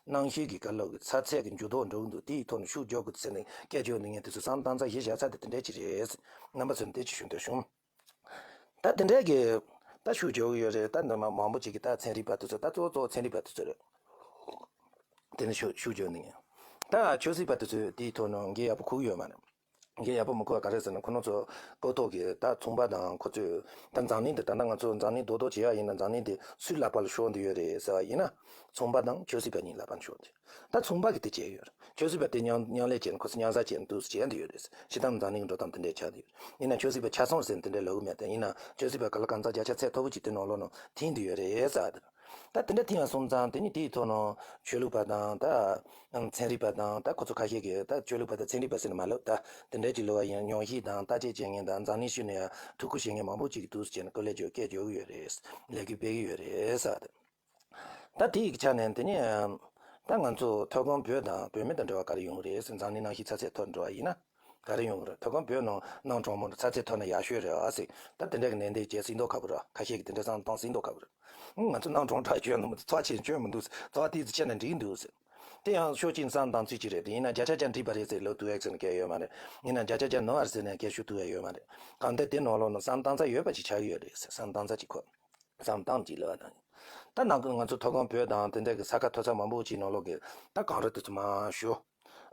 གནམ་གཤིས་ཀྱི་ག་ལ་གི་ཚ་ཚད་ཀྱི་འགྱུར་ལྡོག་འགྲོ་གི་འདུག་དེའི་ཐོག་ནས་ཤུགས་རྒྱག་དགོས་ཟེར་ནས་སྐད་རྒྱག་མཁན་དེ་ཚོ་བསམ་བཏང་ཚར། གཞི་བཞག་ཚར་དེ་དེ་འདྲ་ཅིག་རེད། རྣམ་པ་ཚོར་དེ་ཅིག་ཞུ་འདོད་བྱུང་། ད་དེ་འདྲའི་གི་ད་ཤུགས་རྒྱག་གི་ཡོད་རེད། ད་འདི་མ་མང་པོ་ཅིག་གིས་ད་ཚན་རིག་པ་དེ་ཚོ། ད་གཙོ་བོ་གཙོ་བོ་ཚན་རིག་པ་དེ་ཚོ་རེད། དེ་ནི་ཤུགས་ཤུགས་རྒྱག་ནི། ད་ཆབ་སྲིད་པ་དེ་ཚོས་དེའི་ཐོག་ནས་འགན་ཡག་པོ་འཁུར་ཡོད་མ་རེད། འགན་ཡག་པོ་མི་འཁུར་བ་ག་རེ་ཟེར་ན། ཁོ་རང་ཚོ་སྤོ་ཐོག་གི་ད་ཚོང་པ་དང་། ཁོ་ཚོས་ད་འཛམ་གླིང་འདི། ད་ལྟ་ང་ཚོ་འཛམ་གླིང་རྡོག་རྡོག་བྱེད་ཡག་ཡིན་ན། འཛམ་གླིང་འདི་སུའི་ལག་པ་ལ་ཤོར་འདི་ཡོད་རེད་ཟེར་བ་ཡིན་ན། ཚོང་པ་དང་ཆབ་སྲིད་པ་གཉིས་ལག་པ་ལ་ཤོར་འདི། ད་ཚོང་པ་གིས་དེ་བྱས་ཡོད་རེད། ཆབ་སྲིད་པ་དེ་མཉམ་མཉམ་ལས་བྱས་ནས་ཁོ་ཚོ་མཉམ་ཟ་བྱས་ནས་འདུག་སེ་བྱས་འདི་ཡོད་རེད། སྤྱིར་བཏང་འཛམ་གླིང་གི་འགྲོ་སྟངས་དེ་འདྲས་ཆགས་འདི་ཡོད་རེད། ཡིན་ན་ཆབ་སྲིད་པ་ཆ་ཚང་ཟེར་ནས་དེ་འདྲས་ལབ་གི་མེད་དེ། ཡིན་ན་ཆབ་སྲིད་པ་ག་ལ་གང་འཚམ་བརྒྱ་ཆ་ཚད་མཐོ་པོ་ཅིག་དེ་ནང་ལོགས་ནང་ཐིམ་འདི་ཡོད་རེད་ཟེར། ད་དེ་འདྲ་ཐིམ་པ་སོང་ཙང་དེ་ནི་དེའི་ཐོག་ནས་ཆོས་ལུགས་པ་དང་། ད་ཚན་རིག་པ་དང་། ད་ཁོ་ཚོ་ཁ་ཤས་ཀྱིས། ད་ཆོས་ལུགས་པ་དང་ཚན་རིག་པ་ཟེར་ནས་མ་ལབ། ད་དེ་འདྲས་ཅིག་ལབ་པ་ཡིན། ཉམས་ཞིབ་དང་བརྟག་དཔྱད་བྱེད་མཁན་དང་། འཛམ་གླིང་ཕྱི་ནས་ཡང་ཐུགས་ཁུར་བཞེས་མཁན་མང་པོ་ཅིག་གིས་འདུག་སེ་བྱས་ནས་སྐུ་ལས་བསྐྱོན། སྐད་རྒྱག་གི་ཡོད་རེད། ལས་འགུལ་སྤེལ་གི་ཡོད་རེད་ཟེར། ད་དེ་ཡི་ཆ་ནས་དེ་ནས་ད་ང་ཚོ་མཐོ་སྒང་བོད་དང་བོད་མི་དང་འབྲེལ་བ་ག་རེ་ཡོང་གི་རེད་ཟེར། འཛམ་གླིང་གནམ་གཤིས་ཚ་ཚད་མཐོ་རུ་འགྲོ་བ་ཡིན་ན་ག་རེ་ཡོང་གི་རེད། མཐོ་སྒང་བོད་ནང་གནམ་གྲང་མོ་རེད། ཚ་ཚད་མཐོ་ན་ཡག་ཤོས་རེད་ཨ་ཟེར། ད་དེ་འདྲ་གི་ནན་ཏན་བྱས་ཟིན་མདོག་ཁ་པོ་རེད། ཁ་ཤས་ཀྱིས་དེ་འདྲ་བསམ་བཏང་ཟིན་མདོག་ཁ་པོ་རེད། ང་ཚོ་གནམ་གྲང་དྲགས་སྐྱོན་ནི་མི་འདུག་ཚོགས་ཆེན་སྐྱོན་མི་འདུག་ཚོགས་ཏོག་ཙམ་བྱས་ན་འགྲིག་འདུག་ཟེར། དེ་ཡང་ཕྱོགས་གཅིག་ནས་བསམ་བཏང་ཚུལ་གཅིག་རེད། དེ་ཡིན་ན་བརྒྱ་ཆ་བརྒྱ་འགྲིག་པ་རེད་ཟེར་ལབ་ཐུབ་ཡག་ཟེར་ན་གལ་ཡོད་མ་རེད། ཡིན་ན་བརྒྱ་ཆ་བརྒྱ་ནོར་བ་རེད་ཟེར་ན་གལ་ཞུ་ཐུབ་ཡག་ཡོད་མ་རེད། གང་ལྟར་དེ་ནང་ལོགས་ནས་བསམ་བཏང་ས་ཡོད་པ་ཅིག་ཆགས་ཀྱི་ཡོད་རེད་ཟེར། བསམ་བཏང་ས་ཅིག་ཁོ། བསམ་སྟངས་ཅིག་ལབ་པ་དང་། ད་ནང་ཁུལ་ང་ཚོ་མཐོ་སྒང་བོད་དང་དེ་འདྲ་གི་ས་ཁ་མཐོ་ས་མང་པོ་ཅིག་ནང་ལོགས་ཀྱི་ད་གངས་རི་དེ་ཚོ་མར་ཞུ།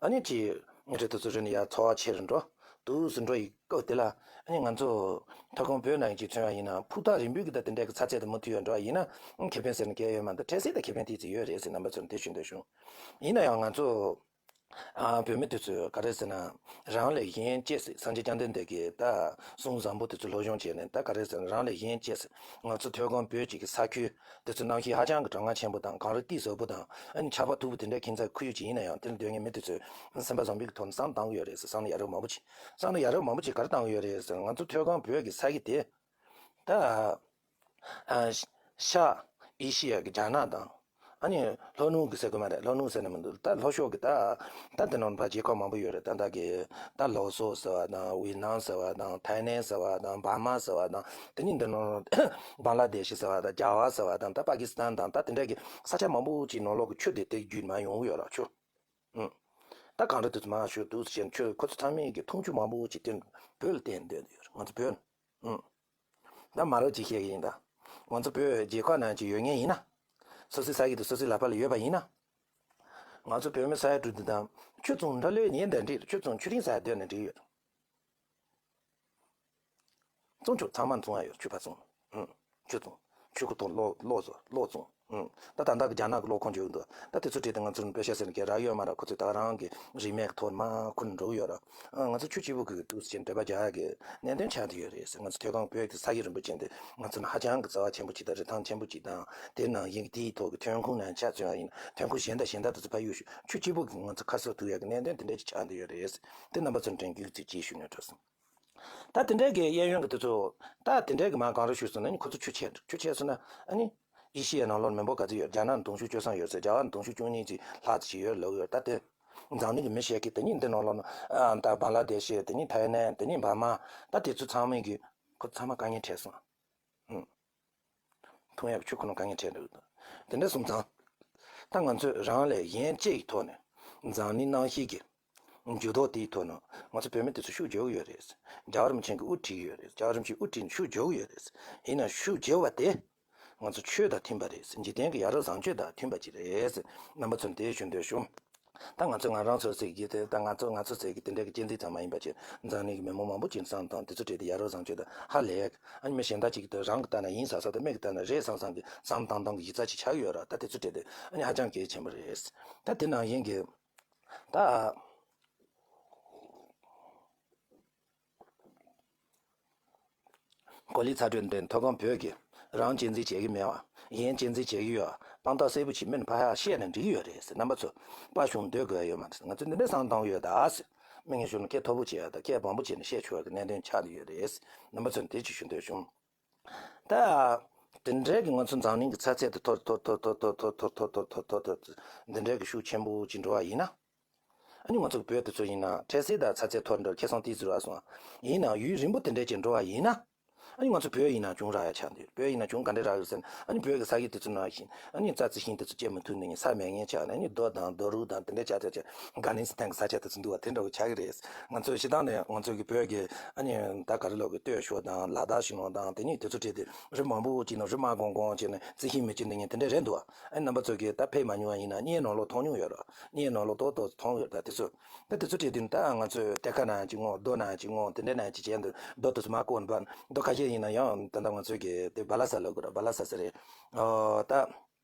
ཨ་ནི་ཅིག་རི་དེ་ཚོ་རི་ནས་ཡར་ཚ་བ་ཆེ་རུ་འགྲོ། འདུག་སེ་འགྲོ་ཡི་སྐབས་དེ་ལ། ཨ་ནི་ང་ཚོ་མཐོ་སྒང་བོད་ནང་ཅིག་མཚོན་པ་ཡིན་ན། ཕུ་ཐག་རིང་པོའི་གི་ད་དེ་འདྲ་གི་ཚ་ཚད་དེ་མུ་མཐུད་ཡོད་འགྲོ་བ་ཡིན་ན། ཨ་ཁེ་ཕན་ཟེར་ན་གལ་ཡོད་མ་རེད། གལ་སྲིད་ད་ཁེ་ཕན་ཏོག་ཙམ་ཡོད་རེད་ཟེར་རྣམ་པ་ཚོར་དེ་ཞུ་འདོད་བྱུང་། ཡིན་ན་ཡང་ང་ཚོ། ཨ། བོད་མི་དེ་ཚོས་ག་རེ་ཟེར་ན། རང་ལས་གཞན་གཅེས་ཟེར། སངས་རྒྱས་བཅོམ་ལྡན་འདས་ཀྱི་ད་གསུང་བཟང་པོ་དེ་ཚོ་སློབ་སྦྱོང་བྱས་ནས། ད་ག་རེ་ཟེར་ན། རང་ལས་གཞན་གཅེས་ཟེར། ང་ཚོ་མཐོ་སྒང་བོད་ཅིག་གི་ས་ཁུལ་དེ་ཚོ་གནམ་གཤིས་ཧ་ཅང་གི་གྲང་ངར་ཆེན་པོ་དང་། གངས་རི་ཏོག་ཙམ་བཟང་པོ་དང་། ཨ་ནི་ཆར་པ་མཐུག་པོ་དེ་འདྲའི་ཁྱིམ་ཚང་ཁུལ་ཅིག་ཡིན་ན་ཡང་། དེ་ལ་སྡོད་མཁན་མི་དེ་ཚོས་སེམས་པ་བཟང་པོའི་གི་ཐོག་ནས་བསམ་བཏང་གི་ཡོད་རེད་ཟེར། བསམ་བློ་ཡ་རབས་མང་པོ་ཅིག་བསམ་བློ་ཡ་རབས་མང་པོ་ཅིག་ག་རེ་བཏང་གི་ཡོད་རེད་ཟེར། ང་ཚོ་མཐོ་སྒང་བོད་ཀྱི་ས་གཞི་དེ། ད། ཨ། ཤར་ཨེ་ཤི་ཡ་གི་རྒྱ་ནག་དང་། ཨ་ནི་ལྷོ་ནུབ་གི་ཟེར་དགོས་མ་རེད། ལྷོ་ནུབ་ཟེར་ན་མི་འདུག་ད་ལྷོ་ཕྱོགས་ཀྱི་ད། ད་དེ་ནང་ཕར་རྒྱལ་ཁབ་མང་པོ་ཡོད་རེད། ད་ད་གི་ད་ལོ་སོ་ཟེར་བ་དང་། ཝེ་ནམ་ཟེར་བ་དང་། ཐའི་ལན་ཟེར་བ་དང་། འབར་མ་ཟེར་བ་དང་། དེ་ནི་འདི་ནང་བང་ལ་དེ་ཤི་ཟེར་བ་དང་། ཇཱ་ཝ་ཟེར་བ་དང་། ད་པ་ཀི་སི་ཐན་དང་། ད་དེ་འདྲ་གི་ས་ཆ་མང་པོ་ཅིག་ནང་ལོགས་ཀྱི་ཆུ་དེ་དེ་བརྒྱུད་མར་ཡོང་གི་ཡོད་རེད། ཆུ། ཨུ། ད་གངས་རི་དེ་ཚོ་མར་ཞུ་འདུག་ཟེར་ནས། ཆུ། ཁོ་ཚོ་ཚང་མས་ཀྱི་མཐོང་ཆུང་མང་པོ་ཅིག་དེ་བོད་ལ་བརྟེན་བསྡད་ཡོད་རེད། ང་ཚོ་བོད། ཨུ། ད་མ་རབས་ཅིག་བཤད་ཀྱི་ཡིན་ད། ང་ཚོ་བོད་རྒྱལ་ཁབ་ནང་ཅིག་ཡོད་མཁན་ཡིན་ན། སོ་སོའི་ས་གཞི་དེ་སོ་སོའི་ལག་པ་ལ་ཡོད་པ་ཡིན་ན། ང་ཚོ་བོད་མི་ས་ཡ་དྲུག་འདི་དང་། ཆུ་བཙོང་འདྲ་ལོས་ཉན་དང་འགྲིག་ཆུ་བཙོང་ཆུ་རིན་ཟ་ཡ་སྡོད་ན་འགྲིག་ཡོད། བཙོང་ཆོག་ཚང་མ་བཙོང་ཡ་ཡོད། ཆུ་ཕར་བཙོང་། ཨུ། ཆུ་བཙོང་། ཆུ་ཁུ་ཐོག་གློག་གློག་བཟོ། གློག་བཙོང་། ཨུ། ད་ད་ལྟ་གི་རྒྱ་ནག་གི་གློག་ཁང་བརྗོད་འདུག་ད་དེ་ཚོ་བྲིས་ཏེ་ང་ཚོར་པེ་ཤ་ཟེར་ནས་ག་རེ་རག་ཡོད་མ་རེད། ཁོ་ཚོས་ད་རང་གི་རིན་མེད་ཀྱི་ཐོག་མར་ཁུར་འགྲོ་གི་ཡོད་ར། ཨ། ང་ཚོ་ཆུ་སྐྱིད་པོ་གི་འདུག་ཟེར་འགྲེལ་པ་རྒྱག་ཡ་གི་གནད་དོན་ཆགས་བསྡད་ཡོད་རེད་ཟེར། ང་ཚོ་མཐོ་སྒང་བོད་ཀྱི་ས་གཞི་རིན་པོ་ཆེ་འདི་ང་ཚོ་ནི་ཧ་ཅང་གི་རྩ་བ་ཆེན་པོ་ཅིག་དང་རིན་ཐང་ཆེན་པོ་ཅིག་དང་། དེ་ནང་བཞིན་དེའི་ཐོག་གི་ཐོན་ཁུངས་ནང་ཆ་མཚོན་པ་ཡིན་ན། ཐོན་ཁུངས་གཞན་དང་གཞན་དག་དེ་ཚོ་ཕར་གཡུག་ཞུ། ཆུ་སྐྱིད་པོ་གི་ང་ཚོ་ཁ་གསབ་ཐུབ་ཡ་གི་གནད་དོན་དེ་འདྲ་ཅིག་ཆགས་བསྡད་ཡོད་རེད་ཟེར། དེ་རྣམ་པ་ཚོར་དྲན་སྐུལ་ཅིག་ཅིག་ཞུ་ནས་འགྲོ་སོང་། ད་དེ་འདྲའི་གི་གཡས་གཡོན་གྱི་དེ་ཚོ། ད་དེ་འདྲའི་གི་མར་གངས་རི་ཞུ་སོང་ན་ནི་ཁོ་ཚོ་ཆུ་ཆད། ཆུ་ཆད་སོང་ན་ཨ་ནི་ཨེ་ཤི་ཡའི་ནང་ལོགས་མི་འབོར་ག་ཚོད་ཡོད། རྒྱ་ནག་ནི་དུང་ཕྱུར་བཅུ་གསུམ་ཡོད་ཟེར། རྒྱ་གར་ནི་དུང་ཕྱུར་བཅུ་གཉིས་ཅིག་ལྷག་ཙམ་ཞིག་ཡོད་ལབ་ཡོད། ད་དེ་ འཛམ་གླིང་གི་མི་ཞིག་གིས་དེ་ཉིད་འདི་ནང་ལོགས་ན་ཨ་ད་བང་ལ་དེ་ཤི། དེ་ཉིད་ཐའི་ལན། དེ་ཉིད་འབར་མ། ད་དེ་ཚོ་ཚང་མས་གི་ཁོ་ཚང་མ་དཀའ་ངལ་འཕྲད་སོང་། ཨུམ། འཐུང་ཡག་ཆུ་ཁོ་ན་དཀའ་ངལ་འཕྲད་འདུག་དེ་འདྲ་སོང་ཙང་། ད་ང་ཚོས་རང་ལས་གཞན་གཅེས་ཀྱི་ཐོག་ནས་འཛམ་གླིང་སྣང་ཤས་ཀྱི་འགྱུར་ལྡོག་དེའི་ཐོག་ནས་ང་ཚོ་བོད་མི་དེ་ཚོ་ཤུགས་རྒྱག་གི་ཡོད་རེད། རྒྱལ་བ་རིན་པོ་ཆེ་གིས་དབུ་ཁྲིད་ཡོད་རེད། རྒྱལ་བ་རིན་པོ་ཆེས་དབུ་ཁྲིད་ནས་ཤུགས་རྒྱག་གི་ཡོད་རེད། ཡིན་ན་ཤུགས་རྒྱག་པ་དེ་ང་ཚོ་ཆོས་དང་མཐུན་པ་རེད། འཇིག་རྟེན་གྱི་ཡ་རབས་བཟང་སྤྱོད་དང་མཐུན་པ་ཅིག་རེད། རྣམ་པ་ཚོར་དེ་ཞུ་འདོད་བྱུང་། ད་ང་ཚོ་ང་རང་ཚོ་ཟེར་གྱི་དེ། ད་ང་ཚོ་ང་ཚོ་ཟེར་གྱི་དེ་འདྲ་གི་གཅེས་འཛིན་ཙམ་མ་ཡིན་པ་བྱས། འཛམ་གླིང་གི་མི་མང་མང་པོ་ཅིག་བསམ་བཏང་དེ་ཚོ་བྲིས་ཏེ་ཡ་རབས་བཟང་སྤྱོད་དང་ཧ་ལས། ཨ་ནི་མི་གཞན་དག་ཅིག་གིས་རང་གི་ལྟ་ན་ཡིན་ཟེར་ས་དང་མི་གི་ལྟ་ན་རེད་བསམ་བསམ་གྱི་བསམ་བཏང་བཏང་གི་གཞི་རྩ་ཅིག་ཆགས་ཡོད་ར། ད་དེ་ཚོ་བྲིས་ཏེ་ཨ་ནི་ཧ་ཅང་གལ་ཆེན་པོ་རེད། ད་དེ་ནང་བཞིན་གྱི་ད། གོ་ལའི་ཚ་དྲོད་འདི་མཐོ་སྒང་བོད་ཀྱིས་རང་གཅེས་འཛིན་བྱེད་ཀྱི་མེད་པ། གཞན་གཅེས་འཛིན་བྱེད་ཀྱི་ཡོད་པ་དཔང་རྟགས་གསལ་པོ་ཅིག་མིན་ཕར་ཧ་བཤད་ན་འགྲིག་གི་ཡོད་རེད་ཟེར། རྣམ་པ་ཚོ་དཔའ་ཞུམ་སྡོད་དགོས་ཡ་ཡོད་མ་རེད་ཟེར། ང་ཚོས་འདི་འདྲའི་བསམ་བཏང་ཡོད་ད་ཟེར། མི་ངན་ཞུ་ན་སྐད་མཐོ་པོ་བྱས་ཡ་ད་སྐད་བམ་པོ་བྱས་ནས་བཤད་ཆོག་གི་གནད་དོན་ཆགས་ཀྱི་ཡོད་རེད་ཟེར། རྣམ་པ་ཚོ་འདི་ཅིག་ཞུ་འདོད་བྱུང་། ད། དེ་འདྲའི་གི་ང་ཚོ་འཛམ་གླིང་གི་ཚ་ཚད་དེ་མཐོ་མཐོ་མཐོ་མཐོ་མཐོ་མཐོ་མཐོ་མཐོ་མཐོ་མཐོ་མཐོ་མཐོ་འདི་འདྲའི་གི་ཤུགས་ཆེན་པོ་ཅིག་འགྲོ་བ་ཡིན་ན། ཨ་ནི་ང་ཚོ་བོད་དེ་ཚོ་ཡིན་ན་འཕྲལ་སེལ་དང་ཚ་ཚད་མཐོ་འགྲོ་ཁེ་བཟང་ཏོག་ཙམ་རག་སོང་། ཡིན་ནའང་ཡུན་རིང་པོ་དེ་འདྲའི་ཅིག་འགྲོ་བ་ཡིན་ན། ཨ་ནི་ང་ཚོ་བོད་ཡིན་ན་གྱོང་རག་ཡ་ཆགས་འདུག་བོད་ཡིན་ན་གྱོང་ག་འདྲ་རག་ཡོད་ཟེར་ན། ཨ་ནི་བོད་ཀྱི་ས་གཞི་དེ་ཚོ་ནང་བཞིན་ཨ་ནི་རྩྭ་རྩི་ཤིང་དེ་ཚོ་སྐྱེ་མི་ཐུབ་ནས་ས་མེད་མཁན་ཆགས་ནས། ཨ་ནི་རྡོ་དང་རྡོ་རུག་དང་དེ་འདྲ་ཆགས་ཆགས་ཆགས། ག་ནས་སི་ཐན་གྱི་ས་ཆ་དེ་ཚོ་འདུག་བ་དེ་འདྲ་བོ་ཆགས་ཀྱི་རེད། ང་ཚོ་སྤྱིར་བཏང་ནས་ང་ཚོ་གི་བོད་ཀྱི་ཨ་ནི་ད་ག་རེ་ལབ་དགོས། སྟོད་ཕྱོགས་དང་ལ་དྭགས་ཕྱི་ནང་དང་དེ་གཉིས་དེ་ཚོ་བྲིས་ཏེ་རི་མང་པོ་ཅིག་ནང་རི་དམར་གང་གང་བྱས་ནས་རྩི་ཤིང་མི་སྐྱེ་འདི་ངས་དེ་འདྲ་རེད་འདུག་ཨ་ནི་རྣམ་པ་ཚོ་གིས་ད་ཕེབས་མ་མྱོང་བ་ཡིན་ན་བརྙན་ནང་ལོགས་མཐོང་མྱོང་ཡོད་རེད། བརྙན་ནང་ལོགས་ཏོག་ཏོག་མཐོང་ཡོད་རེད། ད་དེ་ཚོ་ད་དེ་ཚོ་བྲིས་དུས་ད་ང་ཚོས་གཏེར་ཁ་ནང་ཅིག་སྔོག་རྡོ་ནང་ཅིག་སྔོག་དེ་འདྲ་ནང་ཅིག་བྱས་འདུག་རྡོ་དེ་ཚོ་མར་བརྐོས་ནས་རྡོ་ཁ་ཤས་ཡིན་ན་ཡང་ད་ལྟ་ང་ཚོས་གི་དེ་སྦ་ལ་ས་ལབ་དགོས་རེད། སྦ་ལ་ས་ཟེར་རེད། ཨོ་ད།